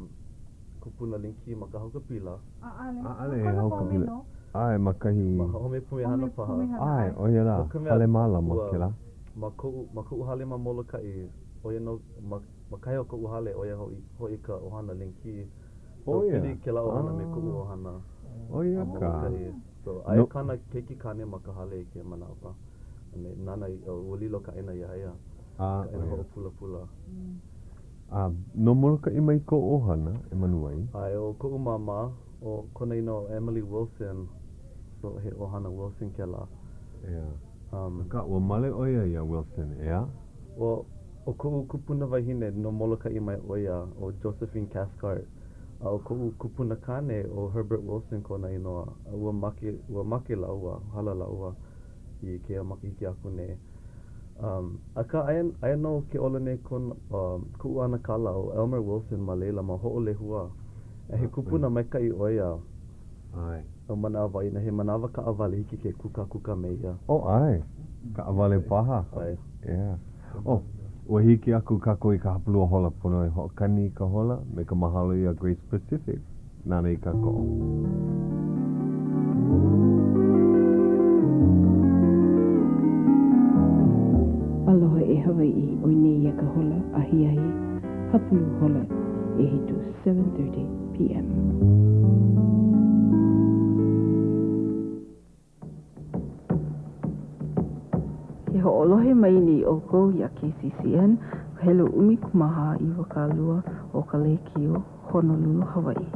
Kupuna Lin Kī ma ka haukapila. ʻAʻole. ʻAʻole he haukapila. ʻAe, ma kahi. Ma Home Pumehana paha. ʻAe, ʻo ia lā. Hale mālama kēlā. Ma koʻu, ma koʻu hale ma Molokaʻi, ʻo ia nō, ma, ma kahi o koʻu hale, ʻo ia hoʻi, hoʻi ka ʻohana Lin Kī. ʻO ia. Pili kēlā ʻohana me koʻu ʻohana. ʻO ia ka. Molokaʻi. So, aia kāna keiki kāne ma ka hale i kēia manawa. A me, nāna i, ua lilo ka ʻāina iā ia. A, ka ʻāina hoʻopulapula. A, no Molokaʻi mai kou ʻohana, e Manuwai? ʻAe, ʻo koʻu māmā, ʻo kona inoa ʻo Emily Wilson, so he ʻohana Wilson kēlā. ʻEā. Akā, ua male ʻo ia iā Wilson, ʻeā? Well, ʻo koʻu kupuna wahine no Molokaʻi mai ʻo ia, ʻo Josephine Cathcart. A ʻo koʻu kupuna kāne, ʻo Herbert Wilson kona inoa. A ua make, ua make lāua, hala lāua i kēia makahiki aku nei. Um, akā, aia, aia nō ke ola nei kon, um, kuʻu ʻanakala ʻo Elmer Wilson ma laila ma Hoʻolehua. A he kupuna maikaʻi ʻo ia. ʻAe. A manaʻo wau inā he manawa kaʻawale hiki ke kūkākūkā me ia. Oh, ʻae. Kaʻawale paha. ʻAe. Yeah. Oh, ua hiki aku kākou i ka hapalua hola pono e hoʻokani i ka hola me ka mahalo iā Grace Pacific nāna i kākoʻo. Aloha e Hawaiʻi, ʻoi nei ia ka hola ahiahi hapalua hola ʻehiku, 7:30 PM. Ke hoʻolohe mai nei ʻoukou iā KCCN, ka helu 14 20 o ka lēkiō Honolulu, Hawaiʻi.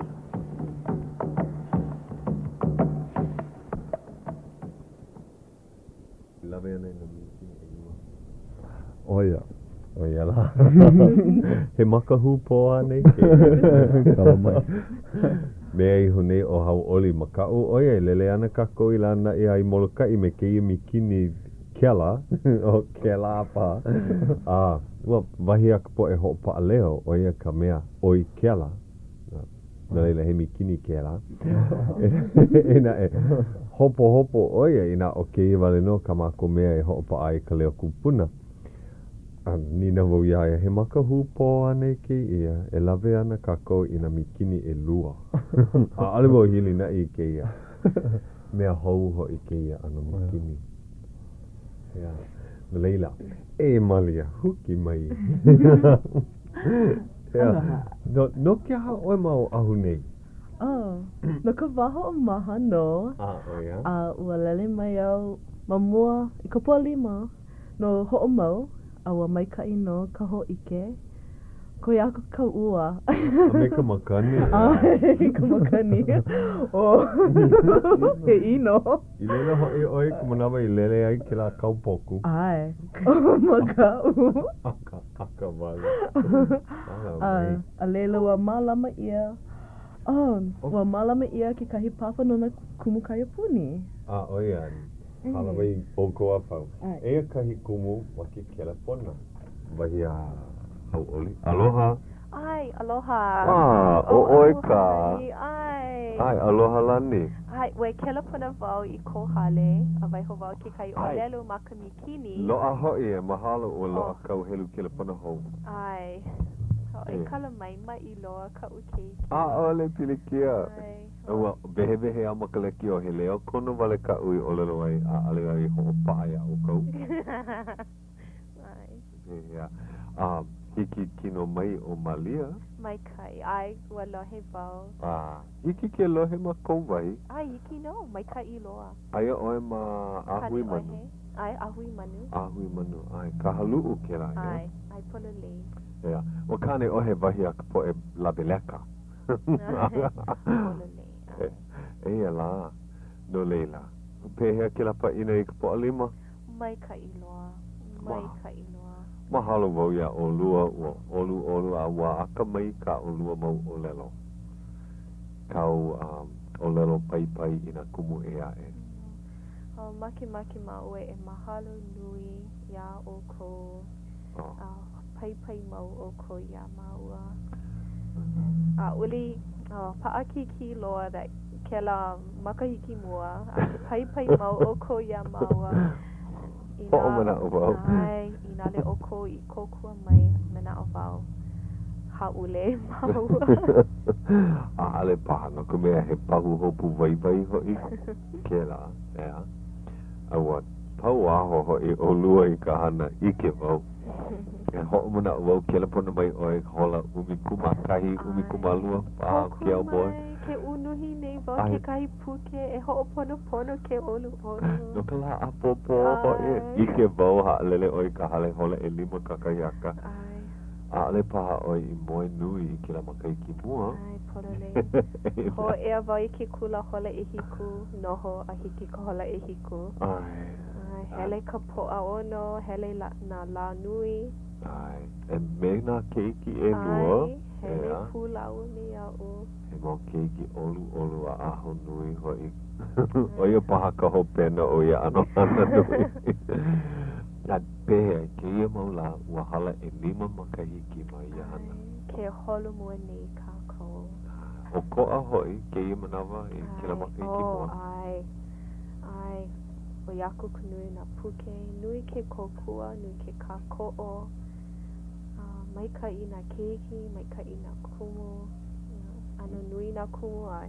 Lawe ana i nā mīkini ʻelua. ʻO ia. ʻO ia lā. He maka hūpō anei kēia? Kala mai. Mea iho nei ʻo Hauʻoli makaʻu ʻo ia e lele ana kākou i Lānaʻi a i Molokaʻi me kēia mīkini kela, ʻo kēlā paha. A, ua wahi a ka poʻe hoʻopaʻa leo, ʻo ia ka mea ʻoi kela. No laila, he mīkini kēlā. Eia naʻe, hopohopo ʻo ia inā ʻo kēia wale nō kā mākou mea e hoʻopaʻa ai ka leo kupuna. A nīnau wau iā ia, he maka hūpō anei kēia? E lawe ana kākou i nā mīkini ʻelua. ʻAʻole wau hilinaʻi i kēia. Mea hou hoʻi kēia ʻano mīkini. Ea. No laila, e Malia, huki mai. Aloha. No, no ke aha ʻoe ma Oʻahu nei? Oh, no ka wā hoʻomaha nō. A, ʻo ia? A ua lele mai au ma mua i ka Pōʻalima no hoʻomau, a ua maikaʻi nō ka hōʻike. Koe aku ka ua. A me ka makani. ʻAe, ka makani. Oh, he ʻino. I laila hoʻi ʻoe i ka manawa i lele ai kēlā kaupoku. ʻAe, makaʻu. Aka wale. Ala A, mai. a laila ua mālama ʻia, oh, ua mālama ʻia kekahi papa no nā kumu kaiapuni. A ʻo ia, hālāwai ʻoukou a pau. Eia kahi kumu ma ke kelepona. Wahi a Hauʻoli. Aloha. ʻAe, aloha. Ah, ʻo ʻoe ka. ʻAe. ʻAe, aloha Lani. ʻAe, ua kelepona wau i kou hale, a waiho wau kekahi ʻōlelo ma ka mīkini. Loaʻa hoʻi e, mahalo ua loaʻa kau helu kelepona hou. ʻAe. E kala mai, maʻi loa kaʻu keiki. ʻAʻole pilikia. ʻAe. Ua wehewehe au ma ka lekiō, he leo kono wale kaʻu i ʻōlelo ai, ʻaʻole au i hoʻopaʻa iā ʻoukou. ʻAe. Pehea. A hiki kino mai ʻo Malia? Maikaʻi. ʻAe, ua lohe wau. A hiki ke lohe ma kou wahi? ʻAe, hiki nō. Maikaʻi loa. Aia ʻoe ma ʻAhuimanu? ʻAe, ʻAhuimanu. ʻAhuimanu, ʻae. Kahaluʻu kēlā, ʻeā? ʻAe, ʻae pololei. ʻEā. ʻO Kāneʻohe wahi a ka poʻe lawe leka. ʻAe, pololei, ʻae. Eia lā. No laila, pehea kēlā pāʻina i ka Pōʻalima? Maikaʻi loa. Maikaʻi loa. Mahalo wau iā ʻolua, ua ʻoluʻolu a ua akamai kā ʻolua mau ʻōlelo. Kāu ʻōlelo paipai i nā kumu ʻē aʻe. Oh, makemake māua e mahalo nui iā ʻoukou. Oh. A paipai mau ʻoukou iā māua. ʻAʻole oh, paʻakikī loa that kēlā makahiki mua, a ke paipai mau ʻoukou iā māua. Inā, Hoʻomanaʻo wau. ʻae, inā ʻaʻole ʻoukou i kōkua mai, manaʻo wau, hāʻule māua. ʻAʻole paha, no ka mea, he pahuhopu waiwai hoʻi kēlā, ʻeā. A ua pauaho hoʻi ʻolua i ka hana, ʻike wau. E hoʻomanaʻo wau, kelepona mai ʻoe hola 11, 12 paha o ke aumoe. Kōkua mai, ke unuhi nei wau kekahi puke e hoʻoponopono ke ʻoluʻolu. No ka lā ʻapōpō hoʻi, ʻike wau haʻalele ʻoe i ka hale hola ʻelima kakahiaka. ʻAʻole paha ʻoe i moe nui i kēlā makahiki mua. ʻAe, pololei. Hōʻea wau i ke kula hola ʻehiku, noho a hiki ka hola ʻehiku. ʻAe. ʻAe, hele ka Pōʻaono, hele la, nā lā nui. ʻAe, e me nā keiki ʻelua. ʻAe, hele pū lāua me iaʻu. He mau keiki ʻoluʻolu a ahonui hoʻi. ʻO ia paha ka hopena o ia ʻano hana nui. A pehea, i kēia mau lā, ua hala ʻelima makahiki ma ia hana. Ke holomua nei kākou. ʻOkoʻa hoʻi kēia manawa i kēlā makahiki Oh, mua. ʻae. ʻAe. ʻOi aku ka nui o nā puke, nui ke kōkua, nui ke kākoʻo. Maikaʻi nā keiki, maikaʻi nā kumu, ʻano nui nā kumu a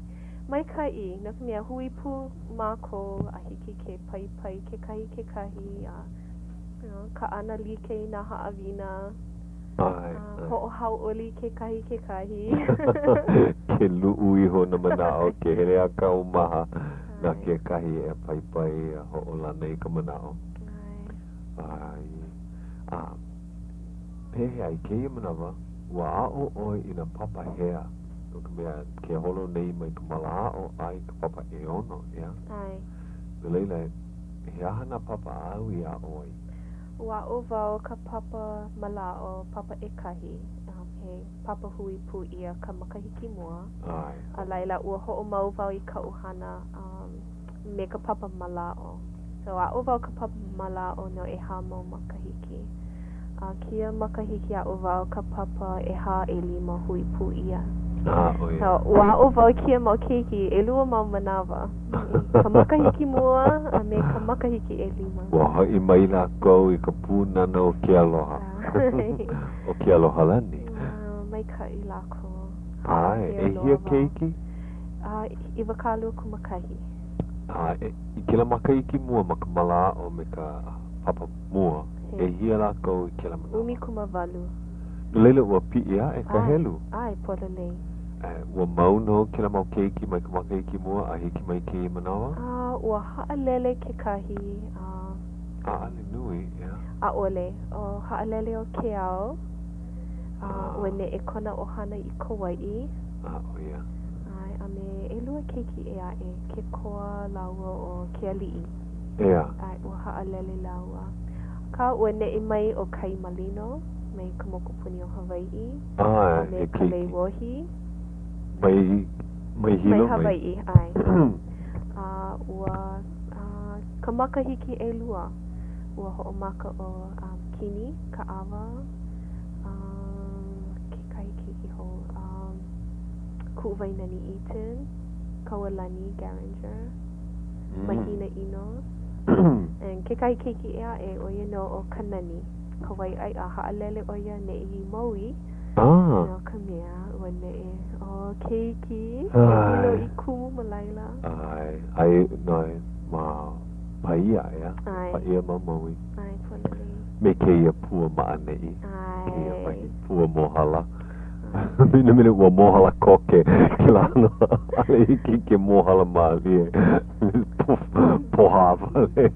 maikaʻi no ka mea hui pū mākou a hiki ke paipai kekahi i kekahi a you know, kaʻana like i nā haʻawina. ʻAe, ʻae. Hoʻohauʻoli kekahi i kekahi. Ke luʻu iho nā manaʻo, ke hele a kaumaha na kekahi e paipai a hoʻolana i ka manaʻo. ʻAe. A pehea i kēia manawa, ua aʻo ʻoe i nā papa hea? No ka mea, ke holo nei mai ka mālaaʻo a i ka papa ʻeono, ʻeā? ʻAe. No laila, he aha nā papa āu i aʻo ai? Ua aʻo wau ka papa mālaaʻo, papa ʻekahi, he papa hui pū ʻia ka makahiki mua. ʻAe. A laila, ua hoʻomau wau i kaʻu hana me ka papa mālaaʻo. So, aʻo wau ka papa mālaaʻo no ʻehā mau makahiki. A kēia makahiki aʻo wau ka papa ʻehā ʻelima hui pū ʻia. Ah, ʻo ia. So, ua aʻo wau i kēia mau keiki ʻelua mau manawa. Ka makahiki mua a me ka makahiki ʻelima. Ua hoʻi mai lākou i ka pūnana o ke aloha. O ke aloha lani. Maikaʻi lākou. ʻAe, ʻehia keiki? A, 21. A i kēlā makahiki mua ma ka mālaaʻo me ka papa mua, ʻehia lākou i kēlā manawa? 18. No laila, ua piʻi aʻe ka helu? ʻAe, pololei. Ua mau nō kēlā mau keiki mai ka makahiki mua a hiki mai kēia manawa? A, ua haʻalele kekahi, a. ʻAʻole nui, ʻeā? ʻAʻole. O, haʻalele ʻo Keao. A, ua neʻe kona ʻohana i Kauaʻi. A, ʻo ia. ʻAe, a me ʻelua keiki ʻē aʻe, Kekoa lāua ʻo Kealiʻi. ʻEā. ʻAe, ua haʻalele lāua. Akā, ua neʻe mai ʻo Kai Malino mai ka mokupuni o Hawaiʻi. ʻAe, a me he keiki. Kaleiwohi. Mai, mai Hilo mai? Mai Hawaiʻi, ʻae. A ua, a, ka makahiki ʻelua, ua hoʻomaka ʻo um, Kini Kaʻawa, um, kekahi keiki hou, um, Kuʻuwainani Eaton, Kaualani Garinger, Mahina Ino, and kekahi keiki ʻē aʻe, ʻo ia nō ʻo Kanani Kawaiʻaeʻa, haʻalele ʻo ia neʻe i Maui, Ah. no ka mea, ua neʻe ʻo Keiki, e lilo i kumu ma laila. ʻAe, aia nō ma Paia, ʻeā? ʻAe. Paia ma Maui. ʻAe, pololei. Me kēia pua ma ʻaneʻi. ʻAe. Kēia wahi pua mōhala. Minamina ua mōhala koke kēlā ʻano. ʻAʻole hiki ke mōhala mālie. Pohā wale.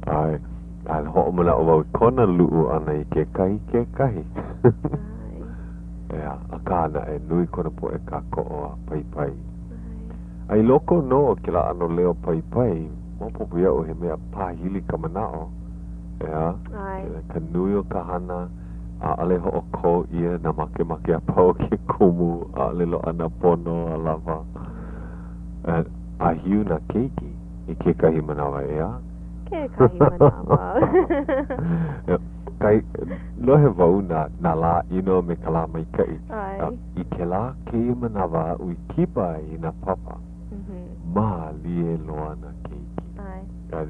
ʻAe. A hoʻomanaʻo wau i kona luʻu ʻana i kekahi kekahi. ʻAe. ʻEā, akā naʻe, nui kona poʻe kākoʻo a paipai. A i loko nō o kēlā ʻano leo paipai, maopopo iaʻu he mea pāhili ka manaʻo, ʻeā? ʻAe. Ka nui o ka hana, ʻaʻole hoʻokō ʻia nā makemake a pau o ke kumu, ʻaʻole loaʻa nā pono a lawa. ʻĀhiu nā keiki i kekahi manawa, ʻeā? Kekahi manawa. Kai, lohe wau na nā lā ʻino me ka lā maikaʻi. ʻAe. I kēlā kēia manawa aʻu i kipa ai i nā papa, mālie loa nā keiki. ʻAe. A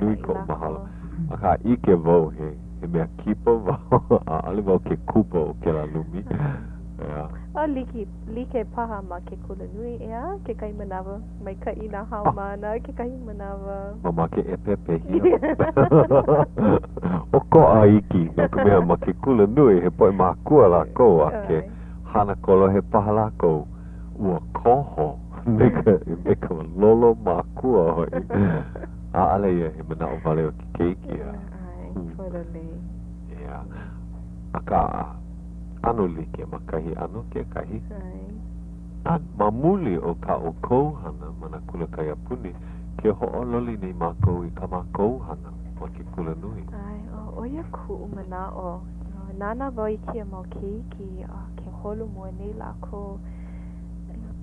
nui koʻu mahalo. Akā, ʻike wau he, he mea kipa wau, ʻaʻole wau ke kupa o kēlā lumi. ʻEā. A like, like paha ma ke kulanui, ʻeā, kekahi manawa maikaʻi nā haumāna, kekahi manawa. Mamake e pepehi ʻOkoʻa iki, no ka mea, ma ke kulanui, he poʻe mākua lākou a ke hana kolohe paha lākou, ua koho me ka, me ka lolo mākua hoʻi. ʻAʻole ia he manaʻo wale o ke keiki a. ʻAe, pololei. ʻEā. Akā, ʻano like ma kahi ʻano kekahi. ʻAe. A ma muli o kā ʻoukou hana ma nā kula kaiapuni, ke hoʻololi nei mākou i kā mākou hana ma ke kulanui. ʻAe, ʻo ia kuʻu manaʻo. Nānā wau i kēia mau keiki a ke holomua nei lākou,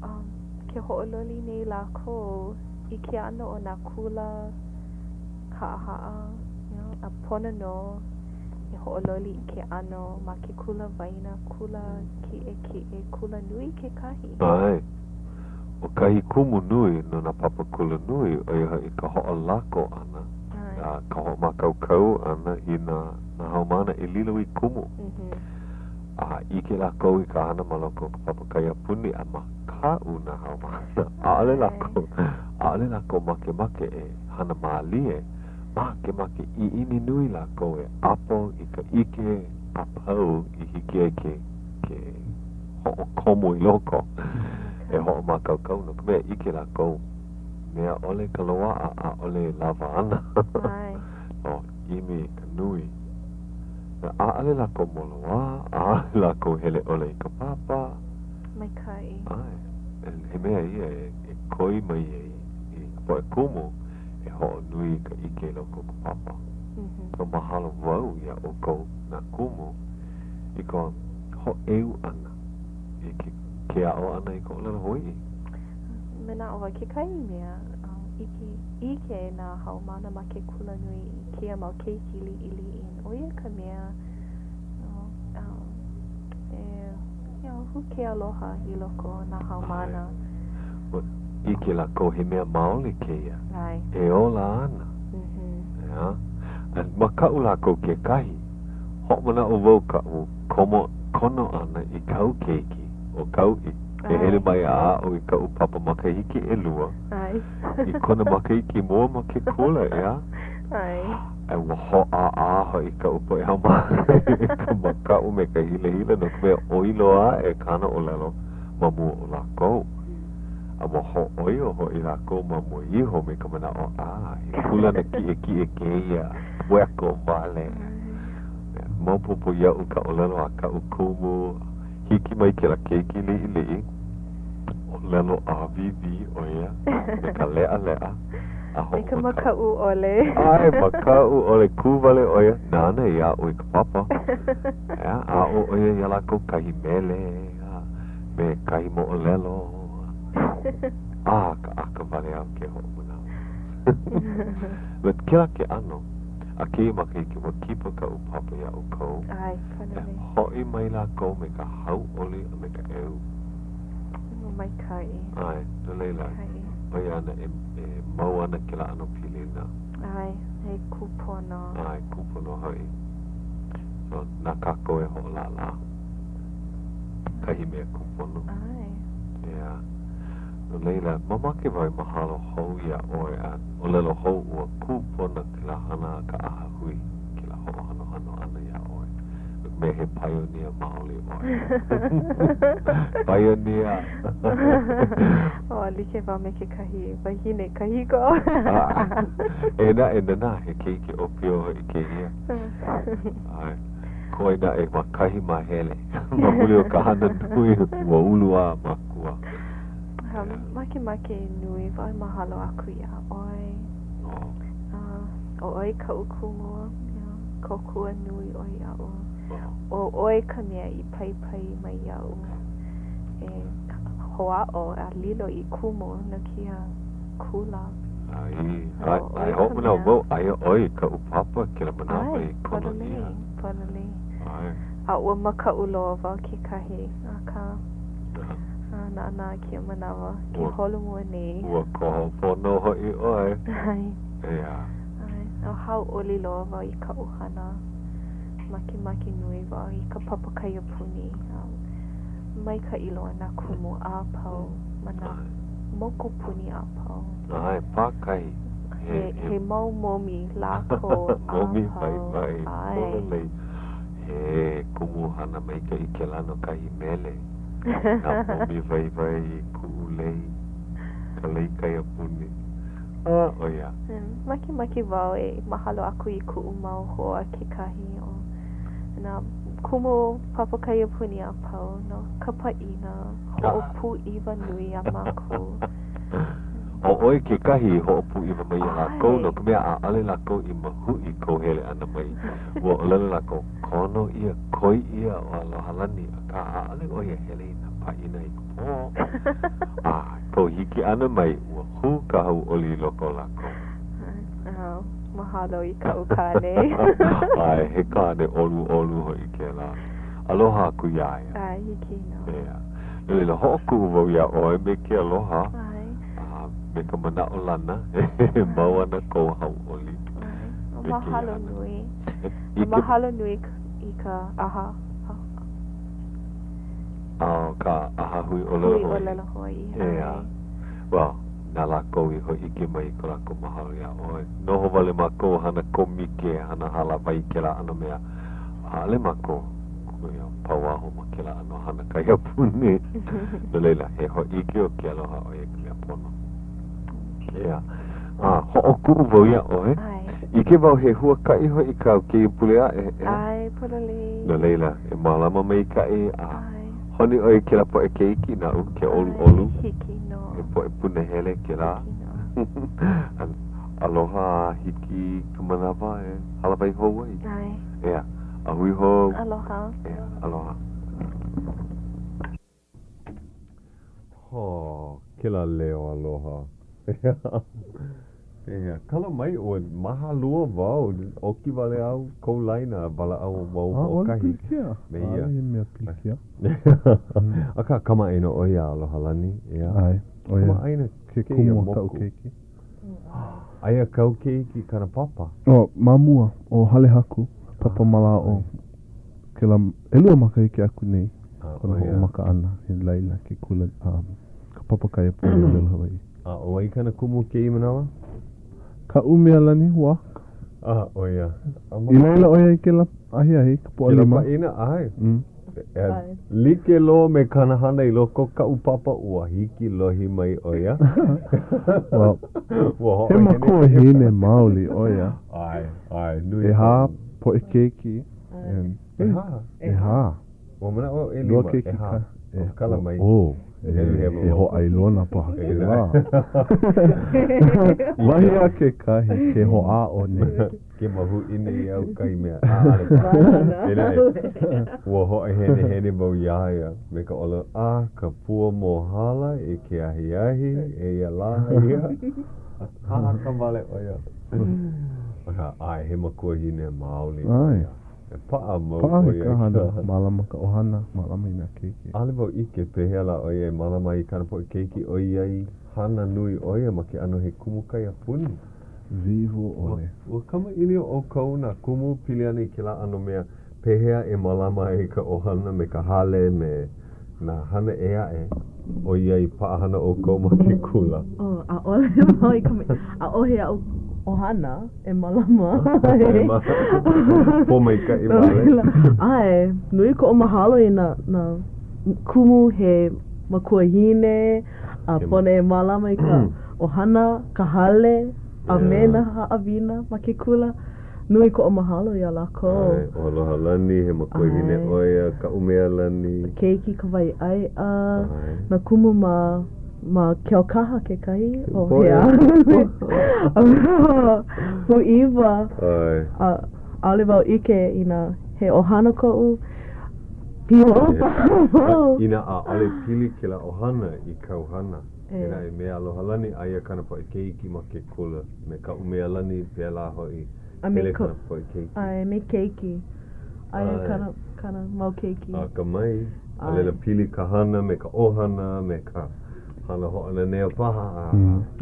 um, ke hoʻololi nei lākou i ke ʻano o nā kula haʻahaʻa. A pono nō e hoʻololi i ke ʻano ma ke kula waena, kula kiʻekiʻe, kula nui kekahi. ʻAe. ʻO kahi kumu nui no nā papa kula nui, ʻo ia hoʻi ka hoʻolako ʻana, a ka hoʻomākaukau ʻana i nā nā haumāna e lilo i kumu. A ʻike lākou i ka hana ma loko o ka papa kaiapuni a makaʻu nā haumāna. ʻAʻole lākou, ʻaʻole lākou makemake e hana mālie. Makemake ʻiʻini nui lākou e ʻapo i ka ʻike a pau i hiki ai ke ke hoʻokomo i loko e hoʻomākaukau no ka mea ʻike lākou mea ʻole ka loaʻa ʻaʻole e lawa ana. ʻO ʻimi i ka nui. ʻAʻole lākou moloā, ʻaʻole lākou hele ʻole i ka papa. Maikaʻi. ʻAe. He mea ia e koi mai ai i ka poʻe kumu e hoʻonui i ka ʻike i loko o ka papa. So mahalo wau iā ʻoukou nā kumu i ka hōʻeu ʻana i ke ke aʻo ʻana i ka ʻōlelo Hawaiʻi. Manaʻo wau kekahi mea, ʻike, ʻike nā haumāna ma ke kulanui i kēia mau keiki liʻiliʻi, ʻo ia ka mea e hū ke aloha i loko o nā haumāna. Ua ʻike lākou he mea maoli kēia e ola ana. ʻEā? A makaʻu lākou kekahi. Hoʻomanaʻo wau kaʻu komo kono ʻana i kāu keiki, ʻo Kauʻi, e hele mai a aʻo i kaʻu papa makahiki ʻelua, i kona makahiki mua ma ke kula, ʻeā? A ua hōʻāʻā hoʻi kaʻu poʻe haumāna i ka makaʻu me ka hilahila no ka mea ʻoi loa aʻe kāna ʻōlelo ma mua o lākou. A ua hōʻoio hoʻi lākou ma mua iho me ka manaʻo, ʻĀ, he kūlana kiʻekiʻe kēia, weko wale. Maopopo iaʻu ka ʻōlelo a kaʻu kumu, hiki mai kēlā keiki liʻiliʻi, ʻōlelo ʻāwīwī ʻo ia me ka leʻaleʻa. A Me ka makaʻu ʻole. ʻAe, makaʻu ʻole, kū wale ʻo ia, nāna i aʻo i ka papa. ʻEā, aʻo ʻo ia iā lākou kahi mele, a me kahi moʻolelo. A ʻakaʻaka wale au ke hoʻomanaʻo. But kēlā ke ʻano, a kēia makahiki ua kipa kaʻu papa iā ʻoukou. ʻAe, pololei. E hoʻi mai lākou me ka hauʻoli a me ka ʻeu. Maikaʻi. ʻAe, no laila, ʻo ia ana e, e mau ana kēlā ʻano pilina. ʻAe, he kūpono. ʻAe, kūpono hoʻi. So, na kākou e hoʻolālā kahi mea kūpono. ʻAe. Yeah. No laila, mamake wau e mahalo hou iā ʻoe a ʻōlelo hou ua kūpono kēlā hana a ka ʻahahui, kēlā hoʻohanohano ʻana iā ʻoe. No ka mea, he pioneer maoli ʻoe. Pioneer! Oh, like wau me kekahi wahine kahiko. E naʻe, nānā, he keiki ʻōpio hoʻi kēia. ʻAe. Koe naʻe ma kahi māhele. Ma muli o ka hana nui, ua ulu a makua. Makemake nui wau e mahalo aku iā ʻoe. Oh. ʻO ʻoe kaʻu kumu, kōkua nui ʻoe iaʻu. ʻO ʻoe ka mea i paipai mai iaʻu e hoʻāʻo a lilo i kumu no kēia kula. Ai, ai, ai, hoʻomanaʻo wau, aia ʻoe i kaʻu papa kēlā manawa i kono ʻia. Pololei, pololei. ʻAe. A ua makaʻu loa wau kekahi, akā, nānā kēia manawa, ke holomua nei. Ua koho pono hoʻi ʻoe. ʻAe. ʻEā. ʻAe, a hauʻoli loa wau i kaʻu hana. Makemake nui wau i ka papa kaiapuni. Maikaʻi loa nā kumu a pau ma nā mokupuni a pau. ʻAe, pākahi. He, he mau momi lākou a pau. Momi waiwai, pololei. He kumuhana maikaʻi kēlā no kahi mele. Nā momi waiwai i kuʻu lei, ka lei kaiapuni. A, ʻo ia. Makemake wau e mahalo aku i kuʻu mau hoa kekahi o nā kumu papa kaiapuni a pau no ka pāʻina hoʻopūʻiwa nui iā mākou. ʻO ʻoe kekahi i hoʻopūʻiwa mai iā lākou, no ka mea, ʻaʻole lākou i mahuʻi kou hele ʻana mai. Ua ʻōlelo lākou, kono ʻia, koi ʻia ʻo Alohalani, akā ʻaʻole ʻo ia hele i nā pāʻina i ka pō. A kou hiki ʻana mai, ua hū ka hauʻoli i loko o lākou. Mahalo i kaʻu kāne. ʻAe, he kāne ʻoluʻolu hoʻi kēlā. Aloha aku iā ia. ʻAe, hiki nō. ʻEā. No laila, hoʻokuʻu wau iā ʻoe me ke aloha. ʻAe. A me ka manaʻolana e mau ana kou hauʻoli. ʻAe. Mahalo nui. Mahalo nui i ka ʻaha. A ka ʻAhahui ʻŌlelo Hawaiʻi. Hui ʻŌlelo Hawaiʻi. ʻEā. Well, na lākou i hōʻike mai i ko lākou mahalo iā ʻoe. Noho wale mākou, hana kōmike, hana hālāwai i kēlā ʻano mea. ʻAʻole mākou pauaho ma kēlā ʻano hana kaiapuni. No laila, he hōʻike o ke aloha ʻo ia ka mea pono. ʻEā. A hoʻokuʻu wau iā ʻoe. ʻAe. ʻIke wau he huakaʻi hoʻi kāu kēia pule aʻe, ʻeā? ʻAe, pololei. No laila, e mālama maikaʻi a ʻAe. honi ʻoe i kēlā poʻe keiki naʻu, ke ʻoluʻolu. ʻAe, hiki nō. He poʻe punahele kēlā. Hiki nō. Aloha a hiki ka manawa e hālāwai hou ai. ʻAe. ʻEā. A hui hou. Aloha. ʻEā, aloha. Hō, kēlā leo aloha. ʻEā, kala mai ʻoe, mahalua wau, ʻoki wale au kou laina a walaʻau wau ʻAʻole hoʻokahi pilikia. me ia. ʻAʻole he mea pilikia. Akā, kamaʻāina ʻoe iā Alohalani, ʻeā? ʻAe, ʻo ia Kamaʻāina ke kēia kumu a kaʻu moku. keiki. Aia kāu keiki i kāna papa? Oh, ma mua, ʻo Hale Haku, papa mālaaʻo kēlā ʻelua makahiki aku nei kona hoʻomaka ʻana i laila ke kula um, ka papa kaiapuni ʻōlelo Hawaiʻi. A ʻo wai kāna kumu kēia manawa? Kaʻumealani Walk. A, ʻo ia. I laila ʻo ia i kēlā ahiahi, ka Kēlā Pōʻalima. pāʻina, ʻae. Mm. E like loa me kāna hana i loko o kaʻu papa, ua hiki lohi mai ʻo ia. Well, Ua he hoʻohene makuahine maoli ʻo ia. ʻAe, ʻae, nui ʻEhā koʻu. poʻe keiki. And, ʻEhā? ʻEhā. Ua manaʻo au ʻelua ʻelima, keiki ʻehā. ka. ʻO kala mai. Oh, e, Heluhelu he wau. hōʻailona paha kēlā. Wahi a kekahi, ke hoʻāʻo nei. Ke mahuʻi nei au kahi mea, ʻaʻole paha. Inā ua hoʻohenehene wau iā ia me ka ʻōlelo, A, ka pua mōhala i ke ahiahi, eia lā ia. Hakahaka wale ʻo ia. Akā, ʻae, he makuahine maoli ʻo ia. E paʻa mau Paʻa ʻo i ia ka i hana, ka. mālama ka ʻohana, mālama i nā keiki. ʻAʻole wau ʻike pehea lā ʻo ia e mālama ai i kāna poʻe keiki ʻoiai hana nui ʻo ia ma ke ʻano he kumu kaiapuni. Wiwo ʻole. Ua kamaʻilio ʻoukou nā kumu pili ana i kēlā ʻano mea pehea e mālama ai ka ʻohana me ka hale me nā hana ʻē aʻe ʻoiai paʻahana ʻoukou ma ke kula. Oh, ʻaʻole wau i kama, ʻaʻohe aʻu ʻohana e mālama ai. Pōmaikaʻi No wale. laila, ʻae, nui koʻu mahalo i nā, nā kumu he makuahine a pono e mālama i ka ʻohana, ka hale, a me nā haʻawina ma ke kula. Nui koʻu mahalo iā lākou. ʻAe, ʻo Alohalani, he makuahine ʻo ia, Kaʻumealani. Keiki Kawaiʻaeʻa, nā kumu ma ma Keaukaha kekahi, ʻo hea. Pūʻiwa. ʻAe. A ʻaʻole wau ʻike inā he ʻohana koʻu, pihaʻō paha wau. Inā ʻaʻole pili kēlā ʻohana i kāu hana. Inā e me Alohalani, aia kāna poʻe keiki ma ke kula. Me Kaʻumealani, pēlā hoʻi. A me Hele ko, kāna poʻe keiki. ʻae, me keiki. Aia kāna, kāna mau keiki. Akamai. A laila pili ka hana me ka ʻohana, me ka hana hoʻonanea paha. A.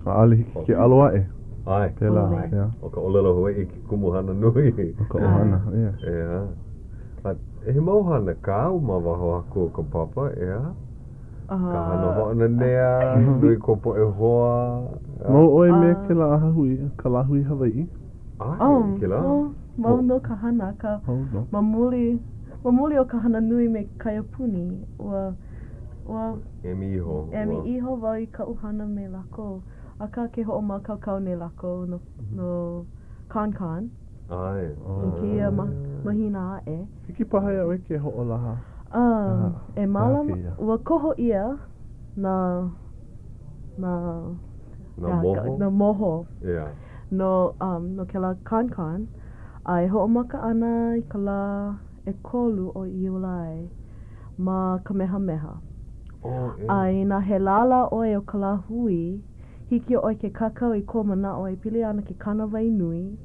ʻAʻole hiki ke ʻalo aʻe. ʻAe. Pēlā, ʻeā. ʻO ka ʻōlelo Hawaiʻi ke kumuhana nui. ʻO ka ʻohana, ʻeā. ʻEā. A he mau hana kāu ma waho aku o ka papa, ʻeā? Ka hana hoʻonanea, nui kou poʻe hoa. Mau ʻoe me kēlā ʻahahui, ka lāhui Hawaiʻi? ʻAe, kēlā. Mau nō ka hana, akā, ma muli, ma muli o ka hana nui me Kaiapuni, ua, ua. emi iho. emi iho wau i kaʻu hana me lākou. Akā, ke hoʻomākaukau nei lākou no, no ConCon. ʻAe. I kēia mahina aʻe. Hiki paha iā ʻoe ke hoʻolaha. Um, e mālama, ua koho ʻia nā, nā, Nā moho? Nā moho. Yeah. No, um, no kēlā ConCon. A e hoʻomaka ana i ka lā ʻekolu o Iulai ma Kamehameha. Oh, yeah. A inā he lālā ʻoe o ka lāhui, hiki iā ʻoe ke kākau i kou manaʻo e pili ana ke kānāwai nui.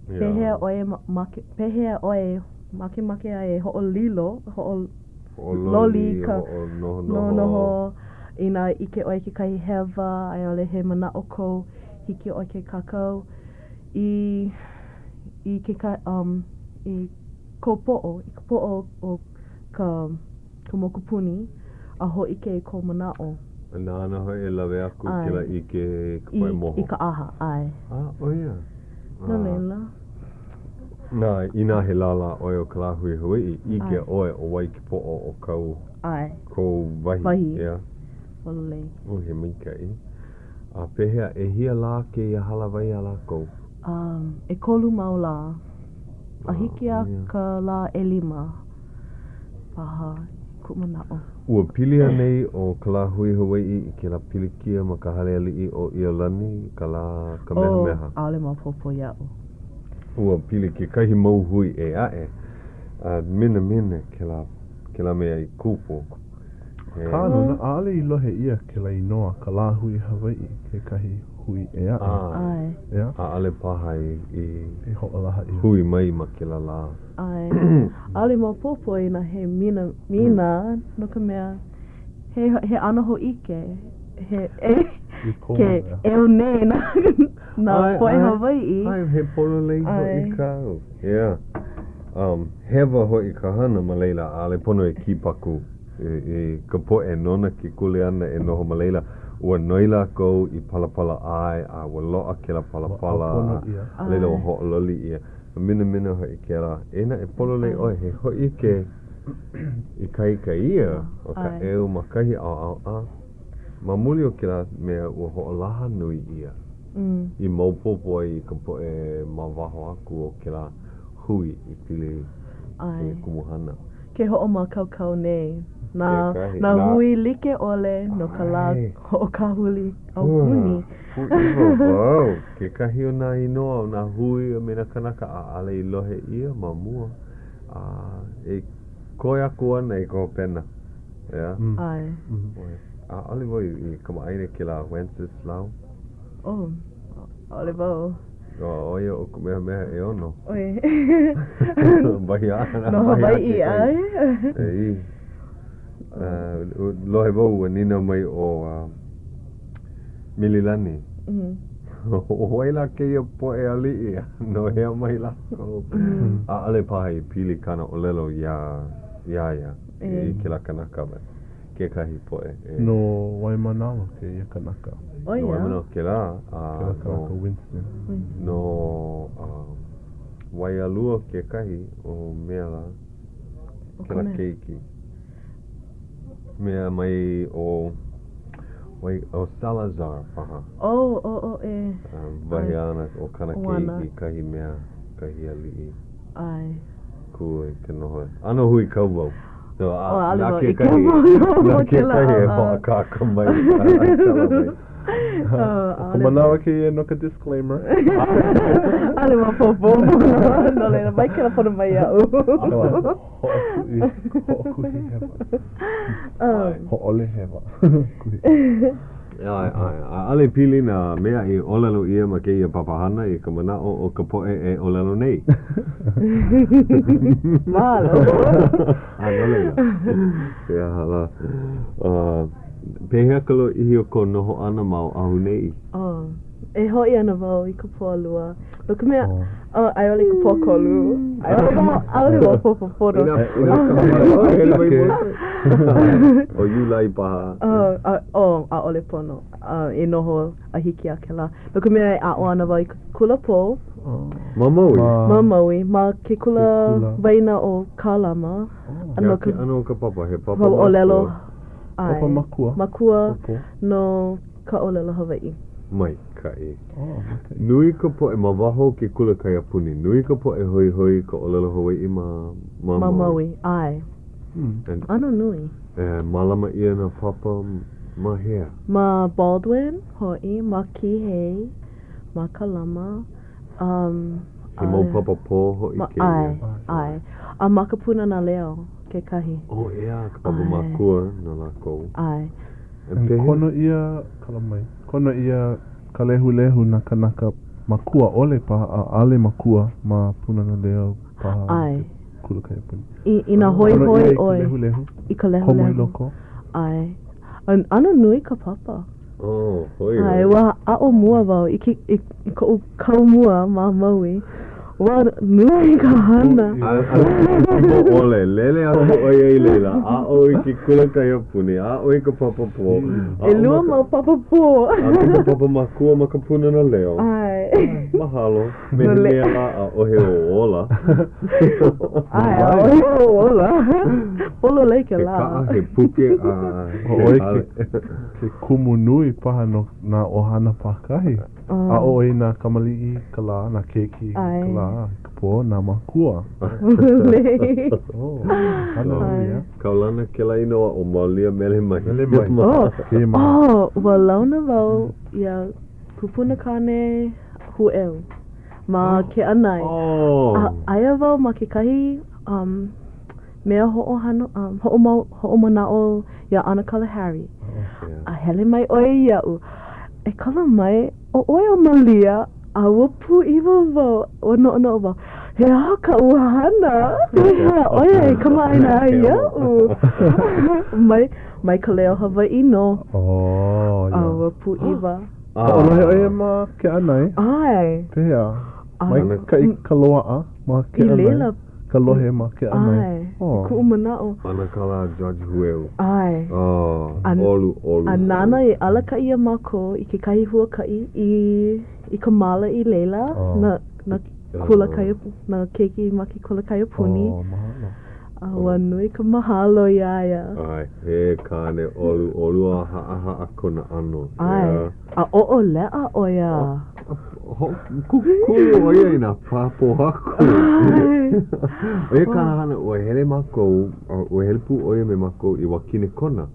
Pehea ʻoe make, pehea ʻoe makemake ai e hoʻolilo, hoʻololi ka nohonoho inā ʻike ʻoe kekahi hewa a i ʻole he manaʻo kou, hiki ʻoe ke kākau i i keka um i kou poʻo, i ka poʻo o ka ka mokupuni a hōʻike i kou manaʻo. Nāna hoʻi e lawe aku kēlā ʻike i ka poʻe moho. I ka ʻaha, ʻae. A, ʻo ia. No laila. Na, inā he lālā ʻoe o ka lāhui Hawaiʻi, ʻike ʻoe ʻo wai ke poʻo o kāu, ʻae. kou wahi. Wahi. ʻEā. Pololei. Oh, he maikaʻi. A pehea, ʻehia lā kēia hālāwai a lākou? Um, ʻekolu mau lā. A hiki a ka lā ʻelima paha kuʻu manaʻo. Ua pili anei ʻo ka lāhui Hawaiʻi i kēlā pilikia ma ka hale aliʻi ʻo ʻIolani i ka lā Kamehameha? Oh, ʻaʻole maopopo iaʻu. Ua pili kekahi mau hui ʻē aʻe, a minamina kēlā, kēlā mea i kupu. Akā nō, ʻaʻole i lohe ʻia kēlā inoa ka lāhui Hawaiʻi kekahi hui ʻē aʻe. ʻAe. ʻEā? ʻAʻole paha i, i. I hoʻolaha ʻia. Hui mai ma kēlā lā. ʻAe. ʻAʻole maopopo inā he mina, mina, no ka mea, he, he ʻano hōʻike, he, e, ke ʻeu nei nā, nā poʻe Hawaiʻi. ʻAe, he pololei hoʻi kāu. ʻEā. Um, hewa hoʻi ka hana ma laila, ʻaʻole pono e kīpaku i, i ka poʻe nona ke kuleana e noho ma laila. Ua noi lākou i palapala ʻae, a ua loaʻa kēlā palapala, a laila ua hoʻololi ʻia. Minamina hoʻi kēlā. Eia naʻe, pololei ʻoe, he hōʻike ikaika ia o ka ʻeu ma kahi ʻaoʻao, a ma muli o kēlā mea ua hoʻolaha nui ʻia i maopopo ai i ka poʻe ma waho aku o kēlā hui i pili i kēia kumuhana. Ke hoʻomākaukau nei nā nā hui like ʻole no ka lā hoʻokahuli aupuni. Pūʻiwa wau kekahi o nā inoa o nā hui a me nā kanaka ʻaʻole i lohe ʻia ma mua, a e koe aku ana i ka hopena. ʻEā? ʻAe. ʻAʻole wau i kamaʻāina kēlā Wenceslao. Oh, ʻaʻole wau. ʻO ia ʻo Kamehameha ʻEono. ʻOe. Wahi āna. No Hawaiʻi, ʻae. ʻAe. Lohe wau ua nīnau mai ʻo Mililani. ʻO wai lā kēia poʻe aliʻi? No hea mai lākou? ʻAʻole paha i pili kāna ʻōlelo iā iā ia, i kēlā kanaka. Kekahi poʻe e. No Waimānalo kēia kanaka. ʻO ia. No Waimānalo kēlā, a Kēlā kanaka Winston. No Waialua kekahi o mea lā, kēlā keiki. Mea mai ʻo, wai, ʻo Salazar paha. Oh, oh, oh, e. Wahi āna, ʻo kāna keiki kahi mea, kahi aliʻi. ʻAe. Kū i ke noho. ʻAno huikau wau. No, a, Oh, ʻaʻole na wau ʻike kekahi, mau na no kēlā kekahi e ʻaoʻao. hoʻākāka mai. A kala mai. Oh, ʻO ka ʻaʻole manawa kēia no ka disclaimer. ʻAʻole maopopo. No laila, mai kelepona mai iaʻu. Hoʻokuʻi, hoʻokuhi hewa. Um. Hōʻole hewa. Kuhi. ʻAe, ʻae. ʻAʻole pili nā mea i ʻōlelo ʻia ma kēia papahana i ka manaʻo o ka poʻe e ʻōlelo nei. Mahalo. A no laila, he aha lā? Uh, pehea ka lōʻihi o kou noho ʻana ma Oʻahu nei? Oh, e hoʻi ana wau i ka Pōʻalua. No ka mea, oh, a i ʻole ka Pōʻakolu. A i ʻole ka, ʻaʻole maopopo pono. Inā, inā ka oh, hele mai moe. ʻO Iulai paha. Oh, uh, oh, ʻaʻole pono uh, e noho a hiki a kēlā. No ka mea e aʻo ana wau i ka kula pō. Oh. Ma Maui? Ma, ma Maui, ma ke kula, ke kula. waena o Kālama. Oh. No ka ke ʻano o ka papa, he papa makua. ʻōlelo, ʻae. Papa makua. Makua no ka ʻōlelo Hawaiʻi. Maikaʻi. Oh, maikaʻi. Nui ka poʻe ma waho o ke kula kaiapuni, nui ka poʻe hoihoi i ka ʻōlelo Hawaiʻi ma, ma Maui. Ma Maui, ʻae. And, ʻAno nui. E mālama ʻia nā papa ma hea? Ma Baldwin hoʻi, ma Kīhei, ma Kalama, um, He mau papa pō hoʻi ma, kēia. ʻAe, ʻae. A ma ka Pūnana Leo kekahi. Oh, ʻeā, ka papa makua no lākou. ʻAe. E pehea? Kono ʻia, kala mai, kono ʻia ka lehulehu nā kanaka. makua ʻole paha, ʻaʻale makua ma Pūnana Leo paha. ʻAe. Kula Kaiapuni. I, inā Pono hoihoi ʻia i ka ʻoe. lehulehu. I ka lehulehu. Komo i loko. ʻAe. A ʻano nui ka papa. Oh, hoi ʻAe, hoi. ua aʻo mua wau i ke, i, i koʻu kau mua ma Maui. Ua nui ka hana. ʻAʻole ʻole, lele aku ʻo ia i laila, aʻo i ke kula kaiapuni, aʻo i ka papa pō. ʻElua mau papa pō. A me ka papa makua ma ka Pūnana Leo. ʻAe. Mahalo. Me he mea lā ʻaʻohe ou ola. ʻAe, ʻaʻohe ou ola. Pololei kēlā. He kaʻa, he puke, a he hale. Ke kumu nui paha no nā ʻohana pākahi. Aʻo i nā kamaliʻi i ka lā, nā keiki i ka lā, i ka pō, nā mākua. Lei. Oh, hana nui, a? Kaulana kēlā inoa ʻo Maulia Mele Mai. Mele Mai. Oh, Kēia manawa. oh, ua launa wau iā kupuna kāne Hūʻeu ma Keʻanae. Oh. A aia wau ma kekahi um, mea hoʻohano, um, hoʻomau, hoʻomanaʻo iā ʻAnakala Harry. A hele mai ʻo ia iaʻu. E kala mai, ʻo ʻoe ʻo Malia, a ua pūʻiwa wau, ua noʻonoʻo wau, he aha kaʻu hana? Pehea ʻo ia e kamaʻāina ai iaʻu? Mai, mai ka leo Hawaiʻi nō. Oh, A ua pūʻiwa. Hoʻolohe ʻo ia ma Keʻanae? ʻAe. Pehea? Maikaʻi ka loaʻa ma Keʻanae? I laila. Ka lohe ma Keʻanae? ʻAe. I kuʻu manaʻo. ʻAnakala George Hueu. ʻAe. Oh, ʻolu, ʻolu. A nāna i alakaʻi iā mākou i kekahi huakaʻi i, i ka māla i laila, na, na kula kai, nā keiki ma ke kula kaiapuni. Oh, mahalo. A ua nui ka mahalo iā ia. ʻAe, he kāne ʻoluʻolu a haʻahaʻa kona ʻano. ʻAe, a ʻoʻoleʻa ʻo ia. Hoʻokūkulu ʻo ia i nā pā pōhaku. ʻO ia kāna hana, ua hele mākou, ua hele pū ʻo ia me mākou i Wakinekona.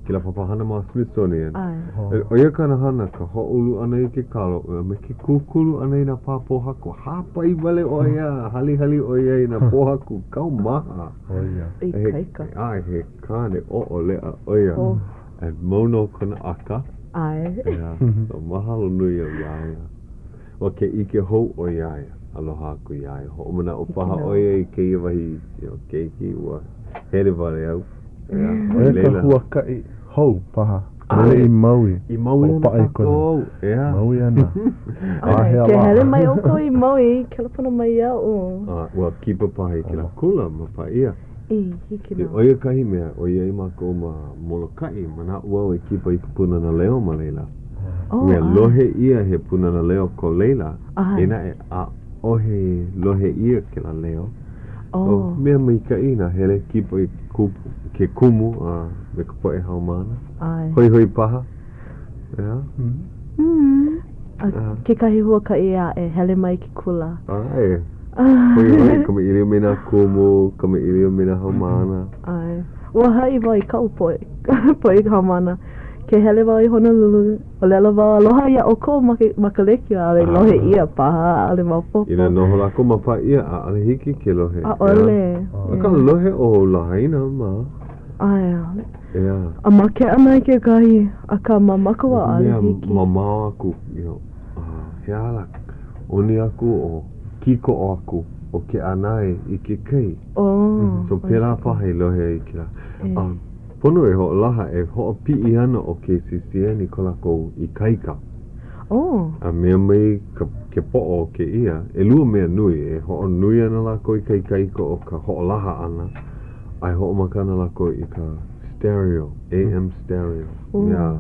Kēlā papahana ma Smithsonian. ʻAe. ʻO ia kāna hana, ka hoʻoulu ʻana i ke kalo, a me ke kūkulu ʻana i nā pā pōhaku. Hāpai wale ʻo ia, halihali ʻo ia i nā pōhaku kaumaha. ʻO ia. Ikaika. ʻAe, he kāne ʻoʻoleʻa ʻo ia. A mau nō kona ʻaka. ʻAe. Yeah. So mahalo nui au iā ia. Ua ke ʻike hou ʻoe iā ia, aloha aku iā ia. Hoʻomanaʻo paha ʻo ia i kēia wahi you know, keiki, ua hele wale au. Yeah. ʻO ia ka huakaʻi hou paha. Hele i Maui. I Maui ana Hoʻopaʻa i kona. kākou. Yeah. Maui ana. A hea Ke lā. hele mai ʻoukou i Maui, kelepona mai iaʻu. A ua kipa paha i kēlā kula ma Pāʻia. I hiki nō. ʻO ia kahi mea, ʻoiai mākou ma Molokaʻi, manaʻo au e kipa i ka Pūnana Leo ma laila. Oh, Mea ʻae. lohe ʻia he Pūnana Leo ko laila, ʻAe. eia naʻe ʻaʻohe lohe ʻia kēlā leo. Oh. Mea maikaʻi inā hele kipa i ke kumu a me ka poʻe haumāna. ʻAe. Hoihoi paha. Yeah. Mm. A kekahi huakaʻi aʻe, hele mai ke kula. ʻAe. Hoihoi, kamaʻilio me nā kumu, kamaʻilio me nā haumāna. ʻAe. Ua haʻi wau i kaʻu poʻe, poʻe haumāna. Ke hele wau i Honolulu, ʻōlelo wau aloha iā ʻoukou ma ke, ma ka lēkiō, ʻaʻole lohe ʻia paha, ʻaʻole maopopo. Inā noho lākou ma Pāʻia, ʻaʻole hiki ke lohe. ʻAʻole. Akā lohe ʻo Lahaina mā. ʻAe, ʻaʻole. Yeah. A ma Keʻanae kekahi, akā ma Makawao ʻaʻole hiki. Mea mamao aku, you know, he aha lā, ʻoni aku o kīkoʻo aku ʻo Keʻanae i ke kai. Oh. So pēlā paha i lohe ai kēlā. A pono e hoʻolaha, e hoʻopiʻi ana ʻo KCCN i ko lākou ikaika. Oh. A mea mai ka, ke poʻo o kēia, ʻelua mea nui, e hoʻonui ana lākou i ka ikaika o ka hoʻolaha ʻana, a e hoʻomaka ana lākou i ka stereo, AM stereo. Oh.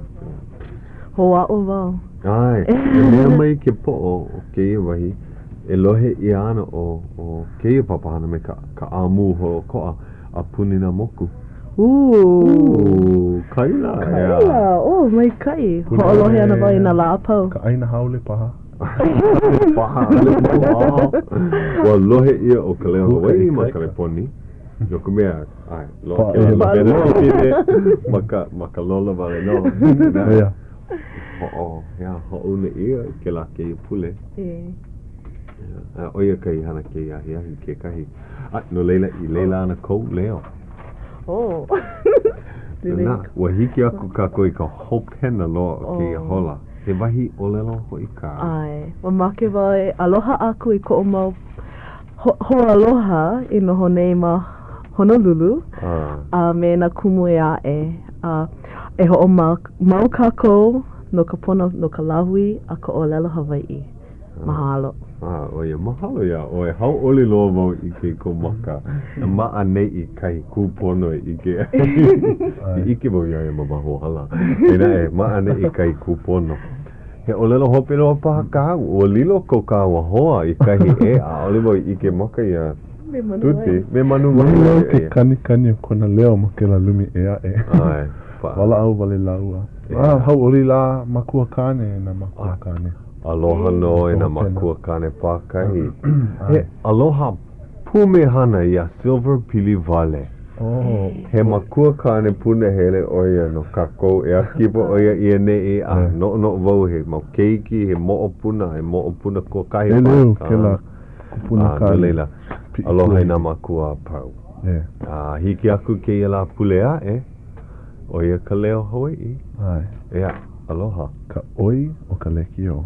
Hoʻāʻo wau. ʻAe, e mea mai ke poʻo o kēia wahi, e lohe ʻia ana ʻo, ʻo kēia papahana me ka, ka ʻāmū holoʻokoʻa a puni nā moku. Ooh. Kaila, ʻeā. Kaila, oh, maikaʻi. Hoʻolohe ana wau i nā lā a pau. Ka ʻāina haole paha. Paha, ʻaʻole paha. Ua lohe ʻia ʻo Ka Leo Hawaiʻi ma Kaleponi, no ka mea, ʻae, loa kēlā lohe ma ka, ma ka lola wale nō. ʻO ia. Hoʻo, ʻeā, hoʻouna ʻia kēlā kēia pule. E. A ʻo ia kahi hana kēia ahiahi kekahi. A, no laila, i laila ana kou leo. Oh. Na, ua hiki aku kākou i ka hopena loa o kēia hola. He wahi ʻōlelo hoʻi kā. ʻAe, mamake wau e aloha aku i koʻu mau hoaaloha i noho nei ma Honolulu a me nā kumu ʻē aʻe. A e hoʻomau kākou no ka pono no ka lāhui a ka ʻōlelo Hawaiʻi. Mahalo. A, ʻo ia, mahalo iā ʻoe. Hauʻoli loa wau i ʻike i kou maka. Ma ʻaneʻi kahi kūpono e ʻike ai. I ʻike wau iā ia ma waho ala. Eia naʻe, ma ʻaneʻi kahi kūpono. He ʻōlelo hope loa paha kāu. Ua lilo ko kāua hoa i kahi ʻē, ʻaʻole wau i ʻike maka iā Tuti. Me Manuwai. Lohe au ke kanikani o kona leo ma kēlā lumi ʻē aʻe. ʻAe, paʻa. Walaʻau wale lāua. A, hauʻoli nā makua kāne e nā makua kāne. Aloha nō e nā makua kāne pākahi. He aloha pumehana iā Silver Piliwale. He makua kāne punahele ʻo ia no kākou ʻeā kipa ʻo ia i ʻaneʻi a noʻonoʻo wau he mau keiki, he moʻopuna, he moʻopuna kuakahi paha. ʻEleu kēlā kupuna kāne. No laila, aloha i nā makua a pau. A hiki aku kēia Lāpule aʻe, ʻo ia ka leo Hawaiʻi. ʻAe. ʻEā, aloha. Ka ʻoi o ka lekiō.